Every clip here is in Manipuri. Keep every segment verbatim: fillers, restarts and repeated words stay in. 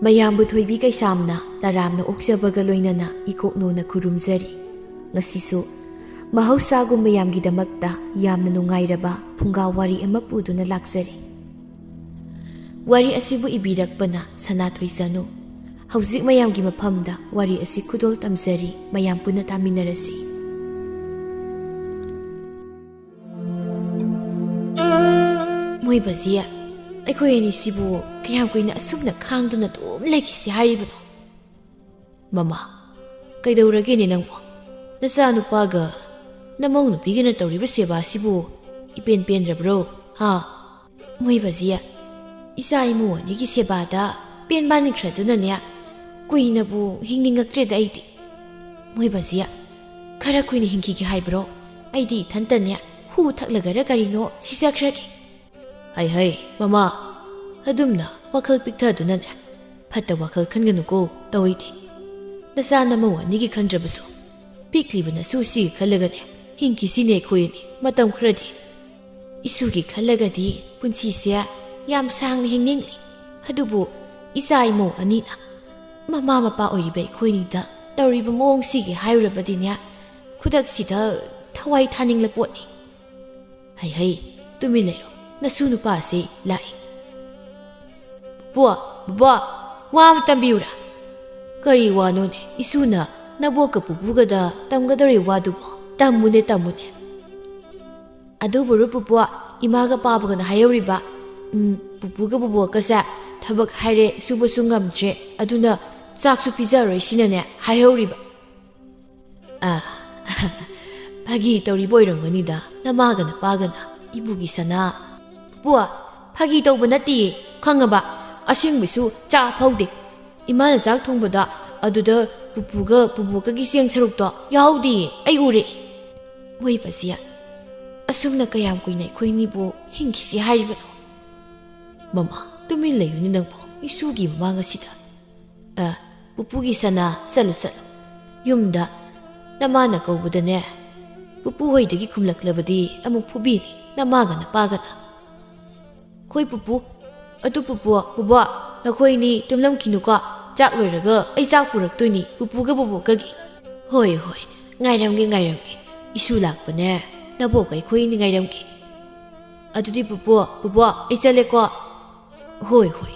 ꯃꯌꯥꯝꯕꯨ ꯊꯣꯏꯕꯤ ꯀꯩꯁꯥꯝꯅ ꯇꯔꯥꯝꯅ ꯑꯣꯛꯆꯕꯒ ꯂꯣꯏꯅꯅ ꯏꯀꯣꯛꯅꯣꯅ ꯈꯨꯔꯨꯝꯖꯔꯤ꯫ ꯉꯁꯤꯁꯨ ꯃꯍꯧꯁꯥꯒꯨꯝ ꯃꯌꯥꯝꯒꯤꯗꯃꯛꯇ ꯌꯥꯝꯅ ꯅꯨꯡꯉꯥꯏꯔꯕ ꯐꯨꯡꯒꯥ ꯋꯥꯔꯤ ꯑꯃ ꯄꯨꯗꯨꯅ ꯂꯥꯛꯆꯔꯤ꯫ ꯋꯥꯔꯤ ꯑꯁꯤꯕꯨ ꯏꯕꯤꯔꯛꯄꯅ ꯁꯅꯥꯊꯣꯏ ꯆꯅꯨ꯫ ꯍꯧꯖꯤꯛ ꯃꯌꯥꯝꯒꯤ ꯃꯐꯝꯗ ꯋꯥꯔꯤ ꯑꯁꯤ ꯈꯨꯗꯣꯜ ꯇꯝꯖꯔꯤ, ꯃꯌꯥꯝ ꯄꯨꯟꯅ ꯇꯥꯃꯤꯟꯅꯔꯁꯤ꯫ ꯃꯣꯏ ꯕꯖꯤ, ꯑꯩꯈꯣꯏ ꯑꯅꯤꯁꯤꯕꯨ ꯀꯌꯥꯝ ꯀꯨꯏꯅ ꯑꯁꯨꯝꯅ ꯈꯥꯡꯗꯨꯅ ꯑꯗꯨꯝ ꯂꯩꯈꯤꯁꯤ ꯍꯥꯏꯔꯤꯕꯅꯣ? ꯃꯃꯥ, ꯀꯩꯗꯧꯔꯒꯦꯅꯦ ꯅꯪꯕꯣ? ꯅꯆꯥꯅꯨꯄꯥꯒ ꯅꯃꯧ ꯅꯨꯄꯤꯒꯅ ꯇꯧꯔꯤꯕ ꯁꯦꯕꯥꯁꯤꯕꯨ ꯏꯄꯦꯟ ꯄꯦꯟꯗ꯭ꯔꯕ꯭ꯔꯣ? ꯍꯥ? ꯃꯣꯏ ꯕꯖꯤ, ꯏꯆꯥ ꯏꯃꯧ ꯑꯅꯤꯒꯤ ꯁꯦꯕꯥꯗ ꯄꯦꯟꯕꯥꯅꯤꯡꯈ꯭ꯔꯗꯨꯅꯅꯦ, ꯀꯨꯏꯅꯕꯨ ꯍꯤꯡꯅꯤꯡꯉꯛꯇ꯭ꯔꯦꯗ ꯑꯩꯗꯤ꯫ ꯃꯣꯏ ꯕꯖꯤ, ꯈꯔ ꯀꯨꯏꯅ ꯍꯤꯡꯈꯤꯒꯦ ꯍꯥꯏꯕ꯭ꯔꯣ? ꯑꯩꯗꯤ ꯏꯊꯟꯇꯅꯦ ꯍꯨ ꯊꯛꯂꯒꯔ ꯀꯔꯤꯅꯣ ꯁꯤꯖꯈ꯭ꯔꯒꯦ꯫ ꯍꯩ ꯍꯩ, ꯃꯃꯥ, ꯑꯗꯨꯝꯅ ꯋꯥꯈꯜ ꯄꯤꯛꯊꯗꯨꯅꯅꯦ, ꯐꯠꯇ ꯋꯥꯈꯜ ꯈꯟꯒꯅꯨꯀꯣ, ꯇꯧꯏꯗꯤ꯫ ꯅꯆꯥ ꯅꯃꯧ ꯑꯅꯤꯒꯤ ꯈꯟꯗ꯭ꯔꯕꯁꯨ, ꯄꯤꯛꯂꯤꯕ ꯅꯁꯨꯁꯤꯒꯤ ꯈꯜꯂꯒꯅꯦ, ꯍꯤꯡꯈꯤꯁꯤꯅꯦ ꯑꯩꯈꯣꯏ ꯑꯅꯤ ꯃꯇꯝ ꯈꯔꯗꯤ꯫ ꯏꯁꯨꯒꯤ ꯈꯜꯂꯒꯗꯤ ꯄꯨꯟꯁꯤꯁꯦ ꯌꯥꯝ ꯁꯥꯡꯅ ꯍꯤꯡꯅꯤꯡꯂꯤ꯫ ꯑꯗꯨꯕꯨ ꯏꯆꯥ ꯏꯃꯧ ꯑꯅꯤꯅ ꯃꯃꯥ ꯃꯄꯥ ꯑꯣꯏꯔꯤꯕ ꯑꯩꯈꯣꯏꯅꯤꯗ ꯇꯧꯔꯤꯕ ꯃꯑꯣꯡꯁꯤꯒꯤ ꯍꯥꯏꯔꯨꯔꯕꯗꯤꯅꯦ, ꯈꯨꯗꯛꯁꯤꯗ ꯊꯋꯥꯏ ꯊꯥꯅꯤꯡꯂ ꯄꯣꯠꯅꯤ꯫ ꯍꯩ ꯍꯩ, ꯇꯨꯃꯤꯟ ꯂꯩꯔꯣ, ꯅꯁꯨ ꯅꯨꯄꯥꯁꯤ ꯂꯥꯛꯏ꯫ ꯄꯨꯄꯨ, ꯕꯨꯕꯣꯛ, ꯋꯥ ꯑꯃ ꯇꯝꯕꯤꯌꯨꯔꯥ? ꯀꯔꯤ ꯋꯥꯅꯣꯅꯦ? ꯏꯁꯨꯅ ꯅꯕꯣꯛꯀ ꯄꯨꯄꯨꯒꯗ ꯇꯝꯒꯗꯧꯔꯤ ꯋꯥꯗꯨꯕꯣ? ꯇꯝꯃꯨꯅꯦ, ꯇꯝꯃꯨꯅꯦ꯫ ꯑꯗꯨꯕꯨꯔꯣ ꯄꯨꯄꯨ, ꯏꯃꯥꯒ ꯄꯥꯕꯒꯅ ꯍꯥꯏꯍꯧꯔꯤꯕ, ꯎꯝ, ꯄꯨꯄꯨꯒ ꯕꯨꯕꯣꯛꯀꯁꯦ ꯊꯕꯛ ꯍꯥꯏꯔꯦ ꯁꯨꯕꯁꯨ ꯉꯝꯗ꯭ꯔꯦ, ꯑꯗꯨꯅ ꯆꯥꯛꯁꯨ ꯄꯤꯖꯔꯣꯏ ꯁꯤꯅꯅꯦ ꯍꯥꯏꯍꯧꯔꯤꯕ꯫ ꯑ, ꯐꯥꯒꯤ ꯇꯧꯔꯤꯕ ꯑꯣꯏꯔꯝꯒꯅꯤꯗ, ꯅꯃꯥꯒ ꯅꯄꯥꯒꯅ, ꯏꯄꯨꯒꯤ ꯁꯅꯥ꯫ ꯄꯨꯄꯨ, ꯐꯥꯒꯤ ꯇꯧꯕ ꯅꯠꯇꯤꯌꯦ, ꯈꯪꯉꯕ? ꯑꯁꯦꯡꯕꯁꯨ ꯆꯥ ꯐꯧꯗꯦ꯫ ꯏꯃꯥꯅ ꯆꯥꯛ ꯊꯣꯡꯕꯗ ꯑꯗꯨꯗ ꯄꯨꯄꯨꯒ ꯕꯨꯕꯣꯛꯀꯒꯤ ꯆꯦꯡ ꯁꯔꯨꯛꯇꯣ ꯌꯥꯎꯍꯧꯗꯤꯌꯦ, ꯑꯩ ꯎꯔꯦ꯫ ꯃꯣꯏ ꯕꯖꯤ, ꯑꯁꯨꯝꯅ ꯀꯌꯥꯝ ꯀꯨꯏꯅ ꯑꯩꯈꯣꯏꯅꯤꯕꯨ ꯍꯤꯡꯈꯤꯁꯤ ꯍꯥꯏꯔꯤꯕꯅꯣ? ꯃꯃꯥ, ꯇꯨꯃꯤꯟ ꯂꯩꯌꯨꯅꯦ ꯅꯪꯕꯨ, ꯏꯁꯨꯒꯤ ꯃꯃꯥꯡ ꯑꯁꯤꯗ꯫ ꯑ, ꯄꯨꯄꯨꯒꯤ ꯁꯅꯥ, ꯆꯠꯂꯨ, ꯆꯠꯂꯨ꯫ ꯌꯨꯝꯗ ꯅꯃꯥꯅ ꯀꯧꯕꯗꯅꯦ, ꯄꯨꯄꯨ ꯍꯣꯏꯗꯒꯤ ꯈꯨꯝꯂꯛꯂꯕꯗꯤ ꯑꯃꯨꯛ ꯐꯨꯕꯤꯅꯤ ꯅꯃꯥꯒ ꯅꯄꯥꯒꯅ꯫ ꯈꯣꯏ ꯄꯨꯄꯨ, ꯑꯗꯨ ꯄꯨꯄꯨ, ꯕꯨꯕꯣꯛ, ꯑꯩꯈꯣꯏꯅꯤ ꯇꯨꯝꯂꯝꯈꯤꯅꯨꯀꯣ꯫ ꯆꯥꯛ ꯂꯣꯏꯔꯒ ꯑꯩ ꯆꯥꯛ ꯄꯨꯔꯛꯇꯣꯏꯅꯤ ꯄꯨꯄꯨꯒ ꯕꯣꯕꯣꯛꯀꯒꯤ꯫ ꯍꯣꯏ, ꯍꯣꯏ, ꯉꯥꯏꯔꯝꯒꯦ, ꯉꯥꯏꯔꯝꯒꯦ꯫ ꯏꯁꯨ ꯂꯥꯛꯄꯅꯦ꯫ ꯅꯕꯣꯛꯀ ꯑꯩꯈꯣꯏꯅꯤ ꯉꯥꯏꯔꯝꯒꯦ꯫ ꯑꯗꯨꯗꯤ ꯄꯨꯄꯨ, ꯕꯣꯕꯣꯛ, ꯑꯩ ꯆꯠꯂꯦꯀꯣ꯫ ꯍꯣꯏ, ꯍꯣꯏ꯫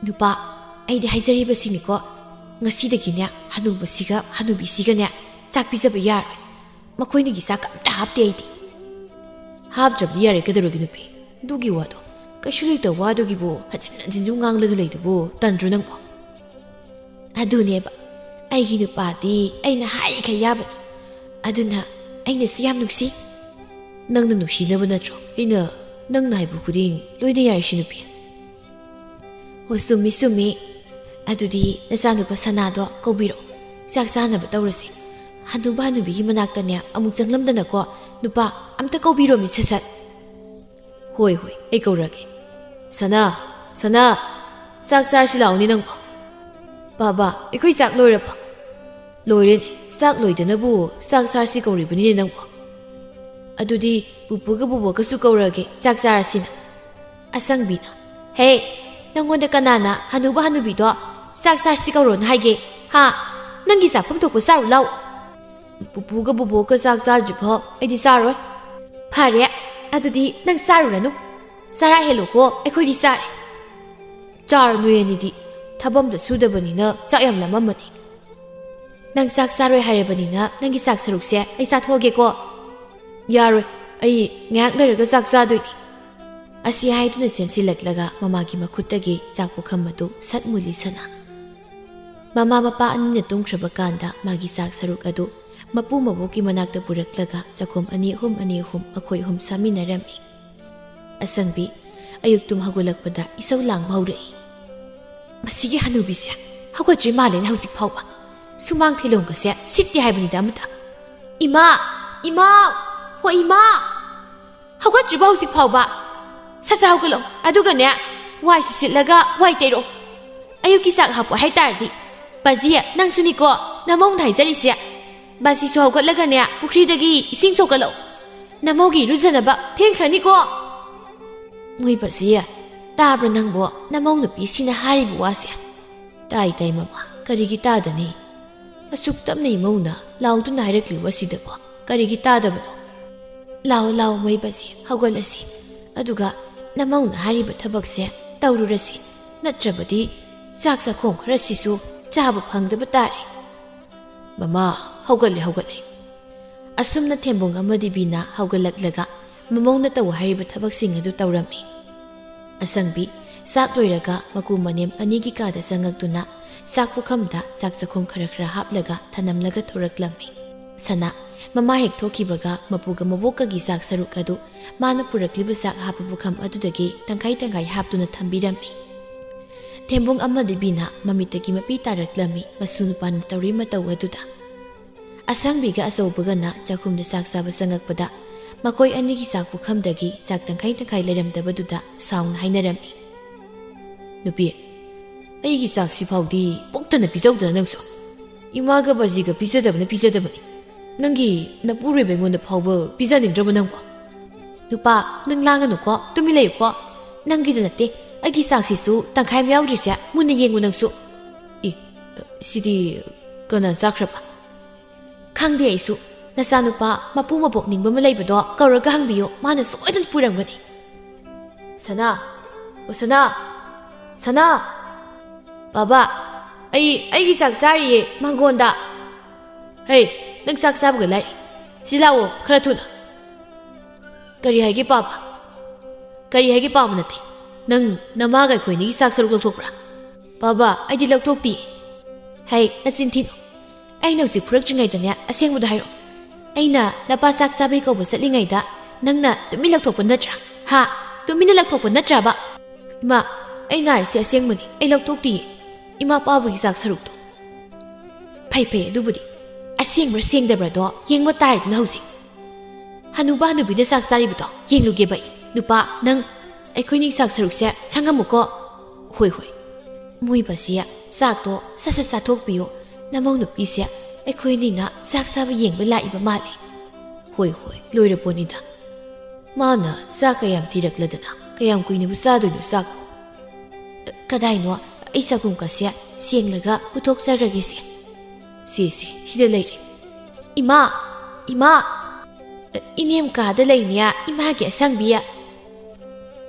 ꯅꯨꯄꯥ, ꯑꯩꯗꯤ ꯍꯥꯏꯖꯔꯤꯕꯁꯤꯅꯤꯀꯣ, ꯉꯁꯤꯗꯒꯤꯅꯦ ꯍꯅꯨꯕꯁꯤꯒ ꯍꯅꯨꯕꯤꯁꯤꯒꯅꯦ ꯆꯥꯛ ꯄꯤꯖꯕ ꯌꯥꯔꯣꯏ꯫ ꯃꯈꯣꯏꯅꯤꯒꯤ ꯆꯥꯛ ꯑꯝꯇ ꯍꯥꯞꯇꯦ ꯑꯩꯗꯤ꯫ ꯍꯥꯞꯇ꯭ꯔꯕꯗꯤ ꯌꯥꯔꯦ, ꯀꯩꯗꯧꯔꯒꯦ ꯅꯨꯄꯤ? ꯑꯗꯨꯒꯤ ꯋꯥꯗꯣ, ꯀꯩꯁꯨ ꯂꯩꯇꯕ ꯋꯥꯗꯨꯒꯤꯕꯨ ꯍꯟꯖꯤꯟ ꯍꯟꯖꯤꯟꯁꯨ ꯉꯥꯡꯂꯒ ꯂꯩꯗꯨꯕꯨ ꯇꯟꯗ꯭ꯔꯣ ꯅꯪꯕꯣ? ꯑꯗꯨꯅꯦꯕ, ꯑꯩꯒꯤ ꯅꯨꯄꯥꯗꯤ ꯑꯩꯅ ꯍꯥꯏꯔꯤꯈꯩ ꯌꯥꯕꯅꯤ꯫ ꯑꯗꯨꯅ ꯑꯩꯅꯁꯨ ꯌꯥꯝ ꯅꯨꯡꯁꯤ꯫ ꯅꯪꯅ ꯅꯨꯡꯁꯤꯅꯕ ꯅꯠꯇ꯭ꯔꯣ ꯑꯩꯅ ꯅꯪꯅ ꯍꯥꯏꯕ ꯈꯨꯗꯤꯡ ꯂꯣꯏꯅ ꯌꯥꯔꯤꯁꯤ ꯅꯨꯄꯤ? ꯑꯣ, ꯆꯨꯝꯃꯤ, ꯆꯨꯝꯃꯤ꯫ ꯑꯗꯨꯗꯤ ꯅꯆꯥꯅꯨꯄꯥ ꯁꯅꯥꯗꯣ ꯀꯧꯕꯤꯔꯛꯑꯣ, ꯆꯥꯛ ꯆꯥꯅꯕ ꯇꯧꯔꯁꯤ꯫ ꯍꯅꯨꯕ ꯍꯅꯨꯕꯤꯒꯤ ꯃꯅꯥꯛꯇꯅꯦ ꯑꯃꯨꯛ ꯆꯪꯂꯝꯗꯅꯀꯣ, ꯅꯨꯄꯥ ꯑꯝꯇ ꯀꯧꯕꯤꯔꯣꯃꯤ ꯁꯠ ꯁꯠ꯫ ꯍꯣꯏ, ꯍꯣꯏ, ꯑꯩ ꯀꯧꯔꯒꯦ꯫ ꯁꯅꯥ, ꯁꯅꯥ, ꯆꯥꯛ ꯆꯥꯔꯁꯤ ꯂꯥꯛꯑꯣꯅꯦ ꯅꯪꯕꯣ꯫ ꯕꯥꯕꯥ, ꯑꯩꯈꯣꯏ ꯆꯥꯛ ꯂꯣꯏꯔꯕꯣ? ꯂꯣꯏꯔꯦꯅꯦ, ꯆꯥꯛ ꯂꯣꯏꯗꯅꯕꯨ ꯆꯥꯛ ꯆꯥꯔꯁꯤ ꯀꯧꯔꯤꯕꯅꯤꯅꯦ ꯅꯪꯕꯣ꯫ ꯑꯗꯨꯗꯤ ꯄꯨꯄꯨꯒ ꯕꯨꯕꯣꯛꯀꯁꯨ ꯀꯧꯔꯒꯦ, ꯆꯥꯛ ꯆꯥꯔꯁꯤꯅ꯫ ꯑꯁꯪꯕꯤꯅ, ꯍꯦ, ꯅꯪꯉꯣꯟꯗ ꯀꯅꯥꯅ ꯍꯅꯨꯕ ꯍꯅꯨꯕꯤꯗꯣ ꯆꯥꯛ ꯆꯥꯔꯁꯤ ꯀꯧꯔꯣꯅ ꯍꯥꯏꯒꯦ? ꯍꯥ? ꯅꯪꯒꯤ ꯆꯥꯐꯝ ꯊꯣꯛꯄ ꯆꯥꯔꯨ ꯂꯥꯎ꯫ ꯄꯨꯄꯨꯒ ꯕꯨꯕꯣꯛꯀ ꯆꯥꯛ ꯆꯥꯗ꯭ꯔꯤꯐꯥꯎ ꯑꯩꯗꯤ ꯆꯥꯔꯣꯏ꯫ ꯐꯔꯦ, ꯑꯗꯨꯗꯤ ꯅꯪ ꯆꯥꯔꯨꯔꯅꯨ꯫ ꯆꯔꯥ ꯍꯦꯜꯂꯣꯀꯣ, ꯑꯩꯈꯣꯏꯗꯤ ꯆꯥꯔꯦ꯫ ꯆꯥꯔꯣ ꯅꯣꯏ ꯑꯅꯤꯗꯤ꯫ ꯊꯕꯛ ꯑꯝꯇ ꯁꯨꯗꯕꯅꯤꯅ ꯆꯥꯛ ꯌꯥꯝ ꯂꯥꯝꯃꯝꯃꯅꯤ꯫ ꯅꯪ ꯆꯥꯛ ꯆꯥꯔꯣꯏ ꯍꯥꯏꯔꯕꯅꯤꯅ ꯅꯪꯒꯤ ꯆꯥꯛ ꯁꯔꯨꯛꯁꯦ ꯑꯩ ꯆꯥꯊꯣꯛꯑꯒꯦꯀꯣ꯫ ꯌꯥꯔꯣꯏ, ꯑꯩ ꯉꯥꯏꯍꯥꯛ ꯂꯩꯔꯒ ꯆꯥꯛ ꯆꯥꯗꯣꯏꯅꯤ꯫ ꯑꯁꯤ ꯍꯥꯏꯗꯨꯅ ꯆꯦꯟꯁꯤꯜꯂꯛꯂꯒ ꯃꯃꯥꯒꯤ ꯃꯈꯨꯠꯇꯒꯤ ꯆꯥꯛ ꯄꯨꯈꯝ ꯑꯗꯨ ꯁꯠ ꯃꯨꯜꯂꯤ ꯁꯅꯥ꯫ ꯃꯃꯥ ꯃꯄꯥ ꯑꯅꯤꯅ ꯇꯨꯝꯈ꯭ꯔꯕ ꯀꯥꯟꯗ ꯃꯥꯒꯤ ꯆꯥꯛ ꯁꯔꯨꯛ ꯑꯗꯨ ꯃꯄꯨ ꯃꯕꯣꯛꯀꯤ ꯃꯅꯥꯛꯇ ꯄꯨꯔꯛꯂꯒ ꯆꯥꯛꯈꯨꯝ ꯑꯅꯤ ꯑꯍꯨꯝ, ꯑꯅꯤ ꯑꯍꯨꯝ ꯃꯈꯣꯏ ꯑꯍꯨꯝ ꯆꯥꯃꯤꯟꯅꯔꯝꯃꯤ꯫ ꯑꯁꯪꯕꯤ, ꯑꯌꯨꯛ ꯇꯨꯝ ꯍꯧꯒꯠꯂꯛꯄꯗ ꯏꯁꯧ ꯂꯥꯡꯕ ꯍꯧꯔꯛꯏ꯫ "ꯃꯁꯤꯒꯤ ꯍꯅꯨꯕꯤꯁꯦ ꯍꯧꯒꯠꯇ꯭ꯔꯤ ꯃꯥꯜꯂꯦꯅꯦ ꯍꯧꯖꯤꯛ ꯐꯥꯎꯕ꯫ ꯁꯨꯃꯥꯡ ꯐꯤꯂꯣꯡꯒꯁꯦ ꯁꯤꯠꯇꯦ ꯍꯥꯏꯕꯅꯤꯗ ꯑꯃꯇ꯫ ꯏꯃꯥ! ꯏꯃꯥ! ꯍꯣ ꯏꯃꯥ! ꯍꯧꯒꯠꯇ꯭ꯔꯤꯕꯣ ꯍꯧꯖꯤꯛ ꯐꯥꯎꯕ? ꯁꯠ ꯁꯠ ꯍꯧꯒꯠꯂꯣ꯫ ꯑꯗꯨꯒꯅꯦ, ꯋꯥꯏꯁꯤ ꯁꯤꯠꯂꯒ ꯋꯥꯏ ꯇꯩꯔꯣ꯫ ꯑꯌꯨꯛꯀꯤ ꯆꯥꯛ ꯍꯥꯞꯄꯣ ꯍꯥꯏ ꯇꯥꯔꯗꯤ꯫ ꯕꯥꯖꯤ, ꯅꯪꯁꯨꯅꯤꯀꯣ, ꯅꯃꯧꯅ ꯍꯥꯏꯖꯔꯤꯁꯦ꯫ ꯕꯥꯖꯤꯁꯨ ꯍꯧꯒꯠꯂꯒꯅꯦ, ꯄꯨꯈ꯭ꯔꯤꯗꯒꯤ ꯏꯁꯤꯡ ꯁꯣꯛꯀꯠꯂꯛꯑꯣ꯫ ꯅꯃꯧꯒꯤ ꯏꯔꯨꯖꯅꯕ ꯊꯦꯡꯈ꯭ꯔꯅꯤꯀꯣ꯫" ꯃꯣꯏ ꯕꯥꯖꯤ, "ꯇꯥꯕ꯭ꯔꯥ ꯅꯪꯕꯣ, ꯅꯃꯧ ꯅꯨꯄꯤ ꯁꯤꯅ ꯍꯥꯏꯔꯤꯕ ꯋꯥꯁꯦ?" "ꯇꯥꯏ, ꯇꯥꯏ, ꯃꯃꯥ, ꯀꯔꯤꯒꯤ ꯇꯥꯗꯅꯤ? ꯑꯁꯨꯛ ꯇꯞꯅ ꯏꯃꯧꯅ ꯂꯥꯎꯗꯨꯅ ꯍꯥꯏꯔꯛꯂꯤꯕ ꯑꯁꯤꯗꯕꯣ ꯀꯔꯤꯒꯤ ꯇꯥꯗꯕꯅꯣ? ꯂꯥꯎ, ꯂꯥꯎ, ꯃꯣꯏꯕꯁꯤ, ꯍꯧꯒꯠꯂꯁꯤ꯫ ꯑꯗꯨꯒ ꯅꯃꯧꯅ ꯍꯥꯏꯔꯤꯕ ꯊꯕꯛꯁꯦ ꯇꯧꯔꯨꯔꯁꯤ꯫ ꯅꯠꯇ꯭ꯔꯕꯗꯤ ꯆꯥꯛ ꯆꯥꯈꯣꯝ ꯈꯔꯁꯤꯁꯨ ꯆꯥꯕ ꯐꯪꯗꯕ ꯇꯥꯔꯦ꯫" "ꯃꯃꯥ, ꯍꯧꯒꯠꯂꯦ, ꯍꯧꯒꯠꯂꯦ꯫" ꯑꯁꯨꯝꯅ ꯊꯦꯝꯕꯣꯡ ꯑꯃꯗꯤ ꯕꯤꯅꯥ ꯍꯧꯒꯠꯂꯛꯂꯒ ꯃꯃꯧꯅ ꯇꯧ ꯍꯥꯏꯔꯤꯕ ꯊꯕꯛꯁꯤꯡ ꯑꯗꯨ ꯇꯧꯔꯝꯃꯤ꯫ ꯑꯁꯪꯕꯤ ꯆꯥꯛ ꯂꯣꯏꯔꯒ ꯃꯀꯨ ꯃꯅꯦꯝ ꯑꯅꯤꯒꯤ ꯀꯥꯗ ꯆꯪꯉꯛꯇꯨꯅ ꯆꯥꯛ ꯄꯨꯈꯝꯗ ꯆꯥꯛ ꯆꯥꯛꯈꯨꯝ ꯈꯔ ꯈꯔ ꯍꯥꯞꯂꯒ ꯊꯅꯝꯂꯒ ꯊꯣꯔꯛꯂꯝꯃꯤ꯫ ꯁꯅꯥ ꯃꯃꯥ ꯍꯦꯛ ꯊꯣꯛꯈꯤꯕꯒ ꯃꯄꯨꯒ ꯃꯕꯣꯛꯀꯒꯤ ꯆꯥꯛ ꯁꯔꯨꯛ ꯑꯗꯨ ꯃꯥꯅ ꯄꯨꯔꯛꯂꯤꯕ ꯆꯥꯛ ꯍꯥꯞꯄ ꯄꯨꯈꯝ ꯑꯗꯨꯗꯒꯤ ꯇꯪꯈꯥꯏ ꯇꯪꯈꯥꯏ ꯍꯥꯞꯇꯨꯅ ꯊꯝꯕꯤꯔꯝꯃꯤ꯫ ꯊꯦꯝꯕꯣꯡ ꯑꯃꯗꯤ ꯕꯤꯅꯥ ꯃꯃꯤꯠꯇꯒꯤ ꯃꯄꯤ ꯇꯥꯔꯛꯂꯝꯃꯤ, ꯃꯁꯨ ꯅꯨꯄꯥꯅ ꯇꯧꯔꯤ ꯃꯇꯧ ꯑꯗꯨꯗ꯫ ꯑꯁꯪꯕꯤꯒ ꯑꯆꯧꯕꯒꯅ ꯆꯥꯛꯈꯨꯝꯗ ꯆꯥꯛ ꯆꯥꯕ ꯆꯪꯉꯛꯄꯗ ꯃꯈꯣꯏ ꯑꯅꯤꯒꯤ ꯆꯥꯛ ꯄꯨꯈꯝꯗꯒꯤ ꯆꯥꯛ ꯇꯪꯈꯥꯏ ꯇꯪꯈꯥꯏ ꯂꯩꯔꯝꯗꯕꯗꯨꯗ ꯁꯥꯎꯅ ꯍꯥꯏꯅꯔꯝꯃꯤ꯫ "ꯅꯨꯄꯤ, ꯑꯩꯒꯤ ꯆꯥꯛꯁꯤ ꯐꯥꯎꯗꯤ ꯄꯨꯛꯇꯅ ꯄꯤꯖꯧꯗꯅ ꯅꯪꯁꯨ꯫ ꯏꯃꯥꯒ ꯕꯥꯖꯤꯒ ꯄꯤꯖꯗꯕꯅ ꯄꯤꯖꯗꯕꯅꯤ꯫ ꯅꯪꯒꯤ ꯅꯄꯨꯔꯣꯏꯕ ꯑꯩꯉꯣꯟꯗ ꯐꯥꯎꯕ ꯄꯤꯖꯅꯤꯡꯗ꯭ꯔꯕ ꯅꯪꯕꯣ?" "ꯅꯨꯄꯥ, ꯅꯪ ꯂꯥꯡꯒꯅꯨꯀꯣ, ꯇꯨꯃꯤꯟ ꯂꯩꯌꯨꯀꯣ꯫ ꯅꯪꯒꯤꯗ ꯅꯠꯇꯦ, ꯑꯩꯒꯤ ꯆꯥꯛꯁꯤꯁꯨ ꯇꯪꯈꯥꯏ ꯑꯃ ꯌꯥꯎꯗ꯭ꯔꯤꯁꯦ ꯃꯨꯟꯅ ꯌꯦꯡꯉꯨ ꯅꯪꯁꯨ꯫ ꯑꯦ, ꯁꯤꯗꯤ ꯀꯅꯥ ꯆꯥꯈ꯭ꯔꯕ?" "ꯈꯪꯗꯦ ꯑꯩꯁꯨ꯫ ꯅꯆꯥꯅꯨꯄꯥ ꯃꯄꯨ ꯃꯕꯣꯛ ꯅꯤꯡꯕ ꯑꯃ ꯂꯩꯕꯗꯣ ꯀꯧꯔꯒ ꯍꯪꯕꯤꯌꯨ, ꯃꯥꯅ ꯁꯣꯏꯗꯅ ꯄꯨꯔꯝꯒꯅꯤ꯫" "ꯁꯅꯥ, ꯑꯣ ꯁꯅꯥ, ꯁꯅꯥ!" "ꯕꯥꯕꯥ, ꯑꯩ, ꯑꯩꯒꯤ ꯆꯥꯛ ꯆꯥꯔꯤꯌꯦ ꯃꯪꯒꯣꯟꯗ꯫" "ꯍꯩ, ꯅꯪ ꯆꯥꯛ ꯆꯥꯕꯒ ꯂꯥꯏꯔꯤ꯫ ꯁꯤ ꯂꯥꯛꯑꯣ ꯈꯔ ꯊꯨꯅ꯫" "ꯀꯔꯤ ꯍꯥꯏꯒꯦ ꯄꯥꯕ?" "ꯀꯔꯤ ꯍꯥꯏꯒꯦ ꯄꯥꯕ ꯅꯠꯇꯦ꯫ ꯅꯪ ꯅꯃꯥꯒ ꯑꯩꯈꯣꯏ ꯑꯅꯤꯒꯤ ꯆꯥꯛ ꯁꯔꯨꯛ ꯂꯧꯊꯣꯛꯄ꯭ꯔꯥ?" "ꯄꯥꯕ, ꯑꯩꯗꯤ ꯂꯧꯊꯣꯛꯇꯤꯌꯦ꯫" "ꯍꯩ, ꯅꯆꯤꯟ ꯊꯤꯅꯨ꯫ ꯑꯩꯅ ꯍꯧꯖꯤꯛ ꯐꯨꯔꯛꯇ꯭ꯔꯤꯉꯩꯗꯅꯦ ꯑꯁꯦꯡꯕꯗꯣ ꯍꯥꯏꯔꯛꯑꯣ꯫ ꯑꯩꯅ ꯅꯄꯥ ꯆꯥꯛ ꯆꯥꯕꯩ ꯀꯧꯕ ꯆꯠꯂꯤꯉꯩꯗ ꯅꯪꯅ ꯇꯨꯃꯤꯟ ꯂꯧꯊꯣꯛꯄ ꯅꯠꯇ꯭ꯔꯥ? ꯍꯥ? ꯇꯨꯃꯤꯟꯅ ꯂꯧꯊꯣꯛꯄ ꯅꯠꯇ꯭ꯔꯥꯕ?" "ꯏꯃꯥ, ꯑꯩꯅ ꯍꯥꯏꯁꯦ ꯑꯁꯦꯡꯕꯅꯤ, ꯑꯩ ꯂꯧꯊꯣꯛꯇꯤꯌꯦ ꯏꯃꯥ ꯄꯥꯕꯒꯤ ꯆꯥꯛ ꯁꯔꯨꯛꯇꯣ꯫" "ꯐꯩ, ꯐꯩ, ꯑꯗꯨꯕꯨꯗꯤ꯫ ꯑꯁꯦꯡꯕ꯭ꯔꯥ ꯁꯦꯡꯗꯕ꯭ꯔꯥꯗꯣ ꯌꯦꯡꯕ ꯇꯥꯔꯦꯗꯅ ꯍꯧꯖꯤꯛ꯫ ꯍꯅꯨꯕ ꯍꯅꯨꯕꯤꯅ ꯆꯥꯛ ꯆꯥꯔꯤꯕꯗꯣ ꯌꯦꯡꯂꯨꯒꯦꯕ ꯑꯩ꯫ ꯅꯨꯄꯥ, ꯅꯪ ꯑꯩꯈꯣꯏꯅꯤ ꯆꯥꯛ ꯁꯔꯨꯛꯁꯦ ꯁꯪꯉꯝꯃꯨꯀꯣ꯫" "ꯍꯣꯏ, ꯍꯣꯏ꯫ ꯃꯣꯏꯕꯁꯤ, ꯆꯥꯛꯇꯣ ꯁꯠ ꯁꯠ ꯆꯥꯊꯣꯛꯄꯤꯌꯨ꯫ ꯅꯃꯧ ꯅꯨꯄꯤꯁꯦ ꯑꯩꯈꯣꯏ ꯑꯅꯤꯅ ꯆꯥꯛ ꯆꯥꯕ ꯌꯦꯡꯕ ꯂꯥꯛꯏꯕ ꯃꯥꯜꯂꯤ꯫" "ꯍꯣꯏ, ꯍꯣꯏ, ꯂꯣꯏꯔꯄꯣꯠꯅꯤꯗ꯫ ꯃꯥꯅ ꯆꯥꯛ ꯀꯌꯥꯝ ꯊꯤꯔꯛꯂꯗꯅ ꯀꯌꯥꯝ ꯀꯨꯏꯅꯕꯨ ꯆꯥꯗꯣꯏꯅꯣ ꯆꯥꯛꯄꯨ? ꯀꯗꯥꯏꯅꯣ ꯑꯩ ꯆꯥꯛꯈꯨꯝꯒꯁꯦ ꯁꯦꯡꯂꯒ ꯄꯨꯊꯣꯛꯆꯔꯒꯦꯁꯦ꯫ ꯁꯦ, ꯁꯦ, ꯁꯤꯗ ꯂꯩꯔꯦ꯫ ꯏꯃꯥ! ꯏꯃꯥ! ꯏꯅꯦꯝ ꯀꯥꯗ ꯂꯩꯅꯦ, ꯏꯃꯥꯒꯤ ꯑꯁꯪꯕꯤ꯫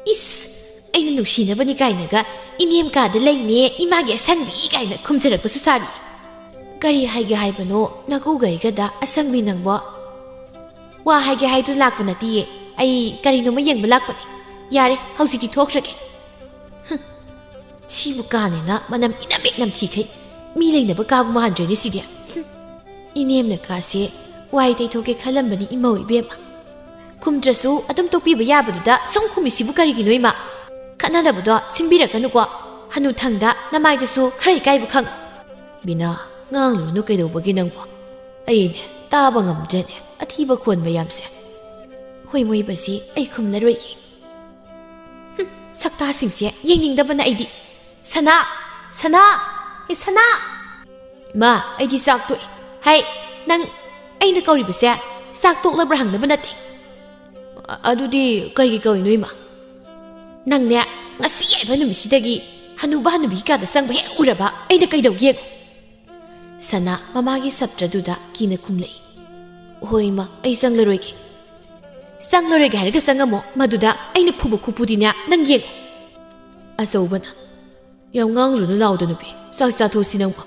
ꯏꯁ! ꯑꯩꯅ ꯅꯨꯡꯁꯤꯅꯕꯅꯤ ꯀꯥꯏꯅꯒ "ꯏꯅꯦꯝ ꯀꯥꯗ ꯂꯩꯅꯦ, ꯏꯃꯥꯒꯤ ꯑꯁꯪꯕꯤ" ꯀꯥꯏꯅ ꯈꯨꯝꯖꯔꯛꯄꯁꯨ ꯁꯥꯔꯤ꯫ ꯀꯔꯤ ꯍꯥꯏꯒꯦ ꯍꯥꯏꯕꯅꯣ ꯅꯀꯨꯒ ꯑꯩꯒꯗ, ꯑꯁꯪꯕꯤ ꯅꯪꯕꯣ? ꯋꯥ ꯍꯥꯏꯒꯦ ꯍꯥꯏꯗꯨꯅ ꯂꯥꯛꯄ ꯅꯠꯇꯤꯌꯦ, ꯑꯩ ꯀꯔꯤꯅꯣꯃ ꯌꯦꯡꯕ ꯂꯥꯛꯄꯅꯦ꯫ ꯌꯥꯔꯦ, ꯍꯧꯖꯤꯛꯇꯤ ꯊꯣꯛꯈ꯭ꯔꯒꯦ꯫ ꯍꯨꯝ, ꯁꯤꯕꯨ ꯀꯥꯅꯦꯅ ꯃꯅꯝ ꯏꯅꯝ ꯍꯦꯛ ꯅꯝꯊꯤꯈꯩ꯫ ꯃꯤ ꯂꯩꯅꯕ ꯀꯥꯕꯨ ꯃꯥꯟꯗ꯭ꯔꯦꯅꯦ ꯁꯤꯗꯤ꯫ ꯍꯨꯝ, ꯏꯅꯦꯝꯅ ꯀꯥꯁꯦ ꯋꯥꯏ ꯇꯩꯊꯣꯛꯀꯦ ꯈꯜꯂꯝꯕꯅꯤ ꯏꯃꯧ ꯏꯕꯦꯝꯃ꯫ ꯈꯨꯝꯗ꯭ꯔꯁꯨ ꯑꯗꯨꯝ ꯇꯣꯛꯄꯤꯕ ꯌꯥꯕꯗꯨꯗ ꯁꯨꯝ ꯈꯨꯝꯃꯤꯁꯤꯕꯨ ꯀꯔꯤꯒꯤꯅꯣ ꯏꯃꯥ? ꯈꯠꯅꯗꯕꯗꯣ ꯁꯤꯟꯕꯤꯔꯛꯀꯅꯨꯀꯣ꯫ ꯍꯅꯨꯊꯪꯗ ꯅꯃꯥꯏꯗꯨꯁꯨ ꯈꯔ ꯏꯀꯥꯏꯕ ꯈꯪꯉꯨ꯫ ꯕꯤꯅꯥ, ꯉꯥꯡꯂꯨꯅꯨ ꯀꯩꯗꯧꯕꯒꯤ ꯅꯪꯕꯣ? ꯑꯩꯅꯦ ꯇꯥꯕ ꯉꯝꯗ꯭ꯔꯦꯅꯦ ꯑꯊꯤꯕ ꯈꯣꯟ ꯃꯌꯥꯝꯁꯦ꯫ ꯍꯣꯏ ꯃꯣꯏꯕꯁꯤ ꯑꯩ ꯈꯨꯝꯂꯔꯣꯏꯒꯦ꯫ ꯍꯨꯝ, ꯁꯛꯇꯥꯁꯤꯡꯁꯦ ꯌꯦꯡꯅꯤꯡꯗꯕꯅ ꯑꯩꯗꯤ꯫ ꯁꯅꯥ! ꯁꯅꯥ! ꯑꯦ ꯁꯅꯥ! ꯏꯃꯥ, ꯑꯩꯗꯤ ꯆꯥꯛ ꯇꯣꯛꯑꯦ꯫ ꯍꯥꯏ, ꯅꯪ ꯑꯩꯅ ꯀꯧꯔꯤꯕꯁꯦ ꯆꯥꯛ ꯇꯣꯛꯂꯕ꯭ꯔꯥ ꯍꯪꯅꯕ ꯅꯠꯇꯦ꯫ ꯑ-, ꯑꯗꯨꯗꯤ ꯀꯩꯒꯤ ꯀꯧꯔꯤꯅꯣ ꯏꯃꯥ? ꯅꯪꯅꯦ, ꯉꯁꯤ ꯍꯥꯏꯕ ꯅꯨꯃꯤꯠꯁꯤꯗꯒꯤ ꯍꯅꯨꯕ ꯍꯅꯨꯕꯤ ꯀꯥꯗ ꯆꯪꯕ ꯍꯦꯛ ꯎꯔꯕ ꯑꯩꯅ ꯀꯩꯗꯧꯒꯦ ꯌꯦꯡꯉꯨ꯫ ꯁꯅꯥ ꯃꯃꯥꯒꯤ ꯁꯞꯇ꯭ꯔꯗꯨꯗ ꯀꯤꯅ ꯈꯨꯝꯂꯛꯏ꯫ ꯍꯣꯏ ꯏꯃꯥ, ꯑꯩ ꯆꯪꯂꯔꯣꯏꯒꯦ꯫ ꯆꯪꯂꯔꯣꯏꯒꯦ ꯍꯥꯏꯔꯒ ꯆꯪꯉꯝꯃꯣ, ꯃꯗꯨꯗ ꯑꯩꯅ ꯐꯨꯕ ꯈꯨꯐꯨꯗꯤꯅꯦ ꯅꯪ ꯌꯦꯡꯉꯨ꯫ ꯑꯆꯧꯕꯅ, ꯌꯥꯝ ꯉꯥꯡꯂꯨꯅꯨ ꯂꯥꯎꯗ ꯅꯨꯄꯤ, ꯆꯥꯛ ꯆꯥꯊꯣꯛꯁꯤ ꯅꯪꯕꯣ꯫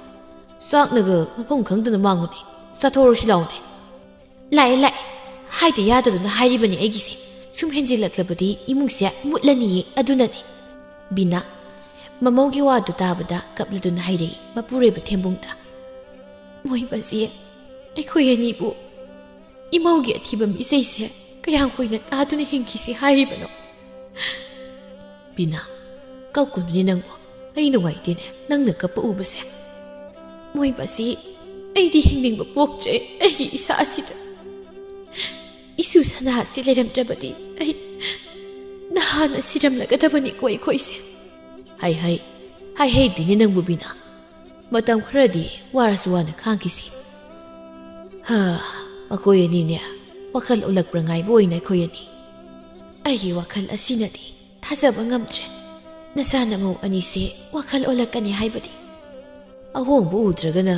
ꯆꯥꯛꯅꯒ ꯃꯐꯝ ꯈꯪꯗꯅ ꯃꯥꯡꯉꯨꯅꯦ, ꯆꯥꯊꯣꯛꯔꯁꯤ ꯂꯥꯎꯅꯦ꯫ ꯂꯥꯛꯑꯦ, ꯂꯥꯛꯑꯦ꯫ ꯍꯥꯏꯗ ꯌꯥꯗꯗꯅ ꯍꯥꯏꯔꯤꯕꯅꯤ ꯑꯩꯒꯤꯁꯦ꯫ ꯁꯨꯝ ꯍꯦꯟꯖꯤꯜꯂꯛꯂꯕꯗꯤ ꯏꯃꯨꯡꯁꯦ ꯃꯨꯠꯂꯅꯤꯌꯦ, ꯑꯗꯨꯅꯅꯤ꯫ ꯕꯤꯅꯥ, ꯃꯃꯧꯒꯤ ꯋꯥꯗꯨ ꯇꯥꯕꯗ ꯀꯞꯂꯗꯨꯅ ꯍꯥꯏꯔꯛꯏ ꯃꯄꯨꯔꯣꯏꯕ ꯊꯦꯝꯕꯨꯡꯗ꯫ ꯃꯣꯏꯕꯁꯤ ꯑꯩꯈꯣꯏ ꯑꯅꯤꯕꯨ ꯏꯃꯧꯒꯤ ꯑꯊꯤꯕ ꯃꯤꯆꯩꯁꯦ ꯀꯌꯥꯝ ꯀꯨꯏꯅ ꯇꯥꯗꯨꯅ ꯍꯤꯡꯈꯤꯁꯤ ꯍꯥꯏꯔꯤꯕꯅꯣ? ꯕꯤꯅꯥ, ꯀꯞꯀꯅꯨꯅꯦ ꯅꯪꯕꯨ꯫ ꯑꯩ ꯅꯨꯡꯉꯥꯏꯇꯦꯅꯦ ꯅꯪꯅ ꯀꯞꯄ ꯎꯕꯁꯦ꯫ ꯃꯣꯏꯕꯁꯤ ꯑꯩꯗꯤ ꯍꯤꯡꯅꯤꯡꯕ ꯄꯣꯛꯇ꯭ꯔꯦ ꯑꯩꯒꯤ ꯏꯁꯥ ꯑꯁꯤꯗ꯫ ꯏꯁꯨ ꯁꯅꯥ ꯑꯁꯤ ꯂꯩꯔꯝꯗ꯭ꯔꯕꯗꯤ ꯑꯩ ꯅꯍꯥꯟꯅ ꯁꯤꯔꯝꯂꯒꯗꯕꯅꯤꯀꯣ ꯑꯩꯈꯣꯏꯁꯦ꯫ ꯍꯥꯏ ꯍꯥꯏ, ꯍꯥꯏ ꯍꯩꯗꯤꯅꯦ ꯅꯪꯕꯨ ꯕꯤꯅꯥ꯫ ꯃꯇꯝ ꯈꯔꯗꯤ ꯋꯥꯔꯁꯨ ꯋꯥꯅ ꯈꯥꯡꯈꯤꯁꯤ꯫ ꯍꯥ, ꯃꯈꯣꯏ ꯑꯅꯤꯅꯦ ꯋꯥꯈꯜ ꯑꯣꯜꯂꯛꯄ꯭ꯔꯥ ꯉꯥꯏꯕ ꯑꯣꯏꯅ ꯑꯩꯈꯣꯏ ꯑꯅꯤ꯫ ꯑꯩꯒꯤ ꯋꯥꯈꯜ ꯑꯁꯤꯅꯗꯤ ꯊꯥꯖꯕ ꯉꯝꯗ꯭ꯔꯦ꯫ ꯅꯆꯥ ꯅꯃꯧ ꯑꯅꯤꯁꯦ ꯋꯥꯈꯜ ꯑꯣꯜꯂꯛꯀꯅꯤ ꯍꯥꯏꯕꯗꯤ꯫ ꯑꯍꯣꯡꯕ ꯎꯗ꯭ꯔꯒꯅ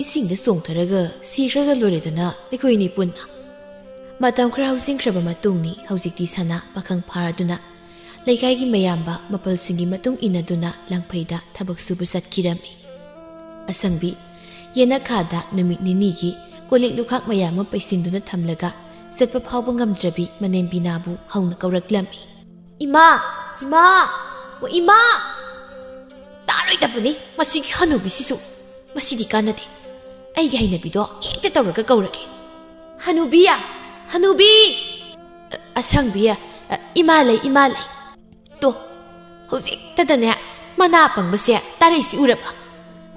ꯏꯁꯤꯡꯗ ꯆꯣꯡꯊꯔꯒ ꯁꯤꯈ꯭ꯔꯒ ꯂꯣꯏꯔꯦꯗꯅ ꯑꯩꯈꯣꯏꯅꯤ ꯄꯨꯟꯅ꯫ ꯃꯇꯝ ꯈꯔ ꯍꯧꯖꯤꯟꯈ꯭ꯔꯕ ꯃꯇꯨꯡꯅꯤ ꯍꯧꯖꯤꯛꯇꯤ ꯁꯅꯥ ꯄꯥꯈꯪ ꯐꯥꯔꯗꯨꯅ ꯂꯩꯀꯥꯏꯒꯤ ꯃꯌꯥꯝꯕ ꯃꯄꯜꯁꯤꯡꯒꯤ ꯃꯇꯨꯡ ꯏꯟꯅꯗꯨꯅ ꯂꯪꯐꯩꯗ ꯊꯕꯛ ꯁꯨꯕ ꯆꯠꯈꯤꯔꯝꯃꯤ꯫ ꯑꯁꯪꯕꯤ ꯌꯦꯅꯈꯥꯗ ꯅꯨꯃꯤꯠ ꯅꯤꯅꯤꯒꯤ ꯀꯣꯜꯂꯤꯛ ꯂꯨꯈꯥꯛ ꯃꯌꯥꯝ ꯑꯃ ꯄꯩꯁꯤꯟꯗꯨꯅ ꯊꯝꯂꯒ ꯆꯠꯄ ꯐꯥꯎꯕ ꯉꯝꯗ꯭ꯔꯕꯤ ꯃꯅꯦꯝꯕꯤꯅꯥꯕꯨ ꯍꯧꯅ ꯀꯧꯔꯛꯂꯝꯃꯤ꯫ "ꯏꯃꯥ! ꯏꯃꯥ! ꯑꯣ, ꯏꯃꯥ!" ꯇꯥꯔꯣꯏꯗꯕꯅꯤ ꯃꯁꯤꯒꯤ ꯍꯅꯨꯕꯤꯁꯤꯁꯨ꯫ ꯃꯁꯤꯗꯤ ꯀꯥꯟꯅꯗꯦ꯫ ꯑꯩꯒꯤ ꯍꯩꯅꯕꯤꯗꯣ ꯍꯦꯛꯇ ꯇꯧꯔꯒ ꯀꯧꯔꯒꯦ꯫ "ꯍꯅꯨꯕꯤ! ꯍꯅꯨꯕꯤ!" "ꯑ, ꯑꯁꯪꯕꯤ, ꯑ, ꯏꯃꯥ ꯂꯩ, ꯏꯃꯥ ꯂꯩ꯫" ꯇꯣ, ꯍꯧꯖꯤꯛꯇꯗꯅꯦ ꯃꯅꯥ ꯄꯪꯕꯁꯦ ꯇꯥꯔꯩꯁꯤ ꯎꯔꯕ?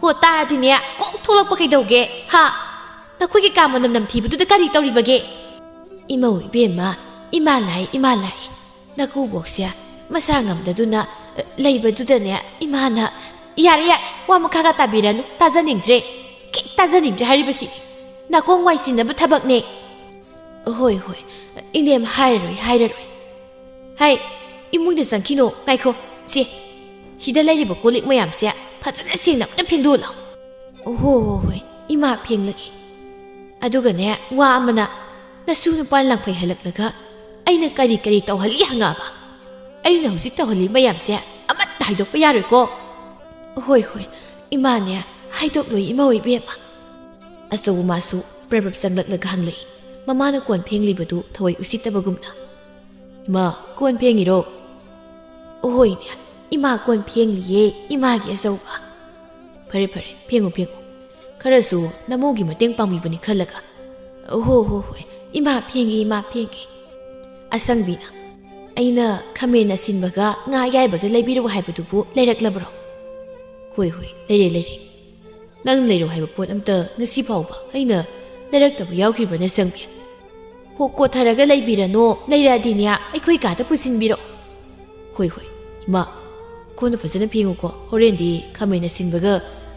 ꯍꯣ, ꯇꯥꯔꯗꯤꯅꯦ ꯀꯣꯛ ꯊꯣꯛꯂꯛꯄ ꯀꯩꯗꯧꯒꯦ? ꯍꯥ? ꯅꯈꯣꯏꯒꯤ ꯀꯥ ꯃꯅꯝ ꯅꯝꯊꯤꯕꯗꯨꯗ ꯀꯔꯤ ꯇꯧꯔꯤꯕꯒꯦ? ꯏꯃꯧ ꯏꯕꯦꯝꯃ, ꯏꯃꯥ ꯂꯥꯏ, ꯏꯃꯥ ꯂꯥꯏ꯫ ꯅꯀꯨꯕꯣꯛꯁꯦ ꯃꯁꯥ ꯉꯝꯗꯗꯨꯅ, ꯑ, ꯂꯩꯕꯗꯨꯗꯅꯦ ꯏꯃꯥꯅ, "ꯌꯥꯔꯦ, ꯌꯥꯔꯦ, ꯋꯥ ꯃꯈꯥꯒ ꯇꯥꯕꯤꯔꯅꯨ, ꯇꯥꯖꯅꯤꯡꯗ꯭ꯔꯦ꯫ ꯀꯩ ꯇꯥꯖꯅꯤꯡꯗ꯭ꯔꯦ ꯍꯥꯏꯔꯤꯕꯁꯤ? ꯅꯥꯀꯣꯡ ꯋꯥꯏ ꯆꯤꯟꯅꯕ ꯊꯕꯛꯅꯦ꯫" "ꯍꯣꯏ, ꯍꯣꯏ, ꯏꯅꯦꯝ, ꯍꯥꯏꯔꯔꯣꯏ, ꯍꯥꯏꯔꯔꯣꯏ꯫" "ꯍꯥꯏ, ꯏꯃꯨꯡꯗ ꯆꯪꯈꯤꯅꯣ, ꯉꯥꯏꯈꯣ, ꯁꯦ, ꯁꯤꯗ ꯂꯩꯔꯤꯕ ꯀꯣꯜꯂꯤꯛ ꯃꯌꯥꯝꯁꯦ ꯐꯖꯅ ꯁꯦꯡꯅ ꯑꯝꯇ ꯐꯦꯡꯗꯣꯛꯑꯣ ꯂꯥꯎ꯫" "ꯑꯣ, ꯍꯣ, ꯍꯣ, ꯍꯣꯏ, ꯏꯃꯥ, ꯐꯦꯡꯂꯒꯦ꯫" "ꯑꯗꯨꯒꯅꯦ, ꯋꯥ ꯑꯃꯅ, ꯅꯁꯨ ꯅꯨꯄꯥ ꯂꯪꯐꯩ ꯍꯜꯂꯛꯂꯒ ꯑꯩꯅ ꯀꯔꯤ ꯀꯔꯤ ꯇꯧꯍꯜꯂꯤ ꯍꯪꯉꯛꯑꯕ? ꯑꯩꯅ ꯍꯧꯖꯤꯛ ꯇꯧꯍꯜꯂꯤ ꯃꯌꯥꯝꯁꯦ ꯑꯃꯠꯇ ꯍꯥꯏꯗꯣꯛꯄ ꯌꯥꯔꯣꯏꯀꯣ꯫" "ꯍꯣꯏ, ꯍꯣꯏ, ꯏꯃꯥꯅꯦ, ꯍꯥꯏꯗꯣꯛꯂꯣꯏ ꯏꯃꯧ ꯏꯕꯦꯝꯃ꯫" ꯑꯆꯧꯕ ꯃꯥꯁꯨ ꯄ꯭ꯔꯞ ꯄ꯭ꯔꯞ ꯆꯪꯂꯛꯂꯒ ꯍꯪꯂꯛꯏ꯫ ꯃꯃꯥꯅ ꯀꯣꯟ ꯐꯦꯡꯂꯤꯕꯗꯨ ꯊꯑꯣꯏ ꯎꯁꯤꯠꯇꯕꯒꯨꯝꯅ꯫ "ꯏꯃꯥ, ꯀꯣꯟ ꯐꯦꯡꯉꯤꯔꯣ?" "ꯍꯣꯏꯅꯦ, ꯏꯃꯥ ꯀꯣꯟ ꯐꯦꯡꯂꯤꯌꯦ, ꯏꯃꯥꯒꯤ ꯑꯆꯧꯕ꯫" "ꯐꯔꯦ, ꯐꯔꯦ, ꯐꯦꯡꯉꯨ, ꯐꯦꯡꯉꯨ꯫ ꯈꯔꯁꯨ ꯅꯃꯧꯒꯤ ꯃꯇꯦꯡ ꯄꯥꯡꯕꯤꯕꯅꯤ ꯈꯜꯂꯒ꯫" "ꯍꯣ, ꯍꯣ, ꯍꯣꯏ, ꯏꯃꯥ ꯐꯦꯡꯒꯦ, ꯏꯃꯥ ꯐꯦꯡꯒꯦ꯫" ꯑꯁꯪꯕꯤꯅ, "ꯑꯩꯅ ꯈꯥꯃꯦꯟ ꯑꯁꯤꯟꯕꯒ ꯉꯥ ꯑꯌꯥꯏꯕꯒ ꯂꯩꯕꯤꯔꯛꯎ ꯍꯥꯏꯕꯗꯨꯕꯨ ꯂꯩꯔꯛꯂꯕ꯭ꯔꯣ?" "ꯍꯣꯏ, ꯍꯣꯏ, ꯂꯩꯔꯦ, ꯂꯩꯔꯦ꯫ ꯅꯪ ꯂꯩꯔꯣ ꯍꯥꯏꯕ ꯄꯣꯠ ꯑꯝꯇ ꯉꯁꯤ ꯐꯥꯎꯕ ꯑꯩꯅ ꯂꯩꯔꯛꯇꯕ ꯌꯥꯎꯈꯤꯕ꯭ꯔꯅꯦ, ꯑꯁꯪꯕꯤ?" "ꯍꯣ, ꯀꯣꯊꯔꯒ ꯂꯩꯕꯤꯔꯅꯣ, ꯂꯩꯔꯛꯑꯗꯤꯅꯦ ꯑꯩꯈꯣꯏ ꯀꯥꯗ ꯄꯨꯁꯤꯟꯕꯤꯔꯛꯑꯣ꯫" "ꯍꯣꯏ, ꯍꯣꯏ, ꯏꯃꯥ, ꯀꯣꯟꯗꯣ ꯐꯖꯅ ꯐꯦꯡꯉꯨꯀꯣ, ꯍꯣꯔꯦꯟꯗꯤ ꯈꯥꯃꯦꯟ ꯑꯁꯤꯟꯕꯒ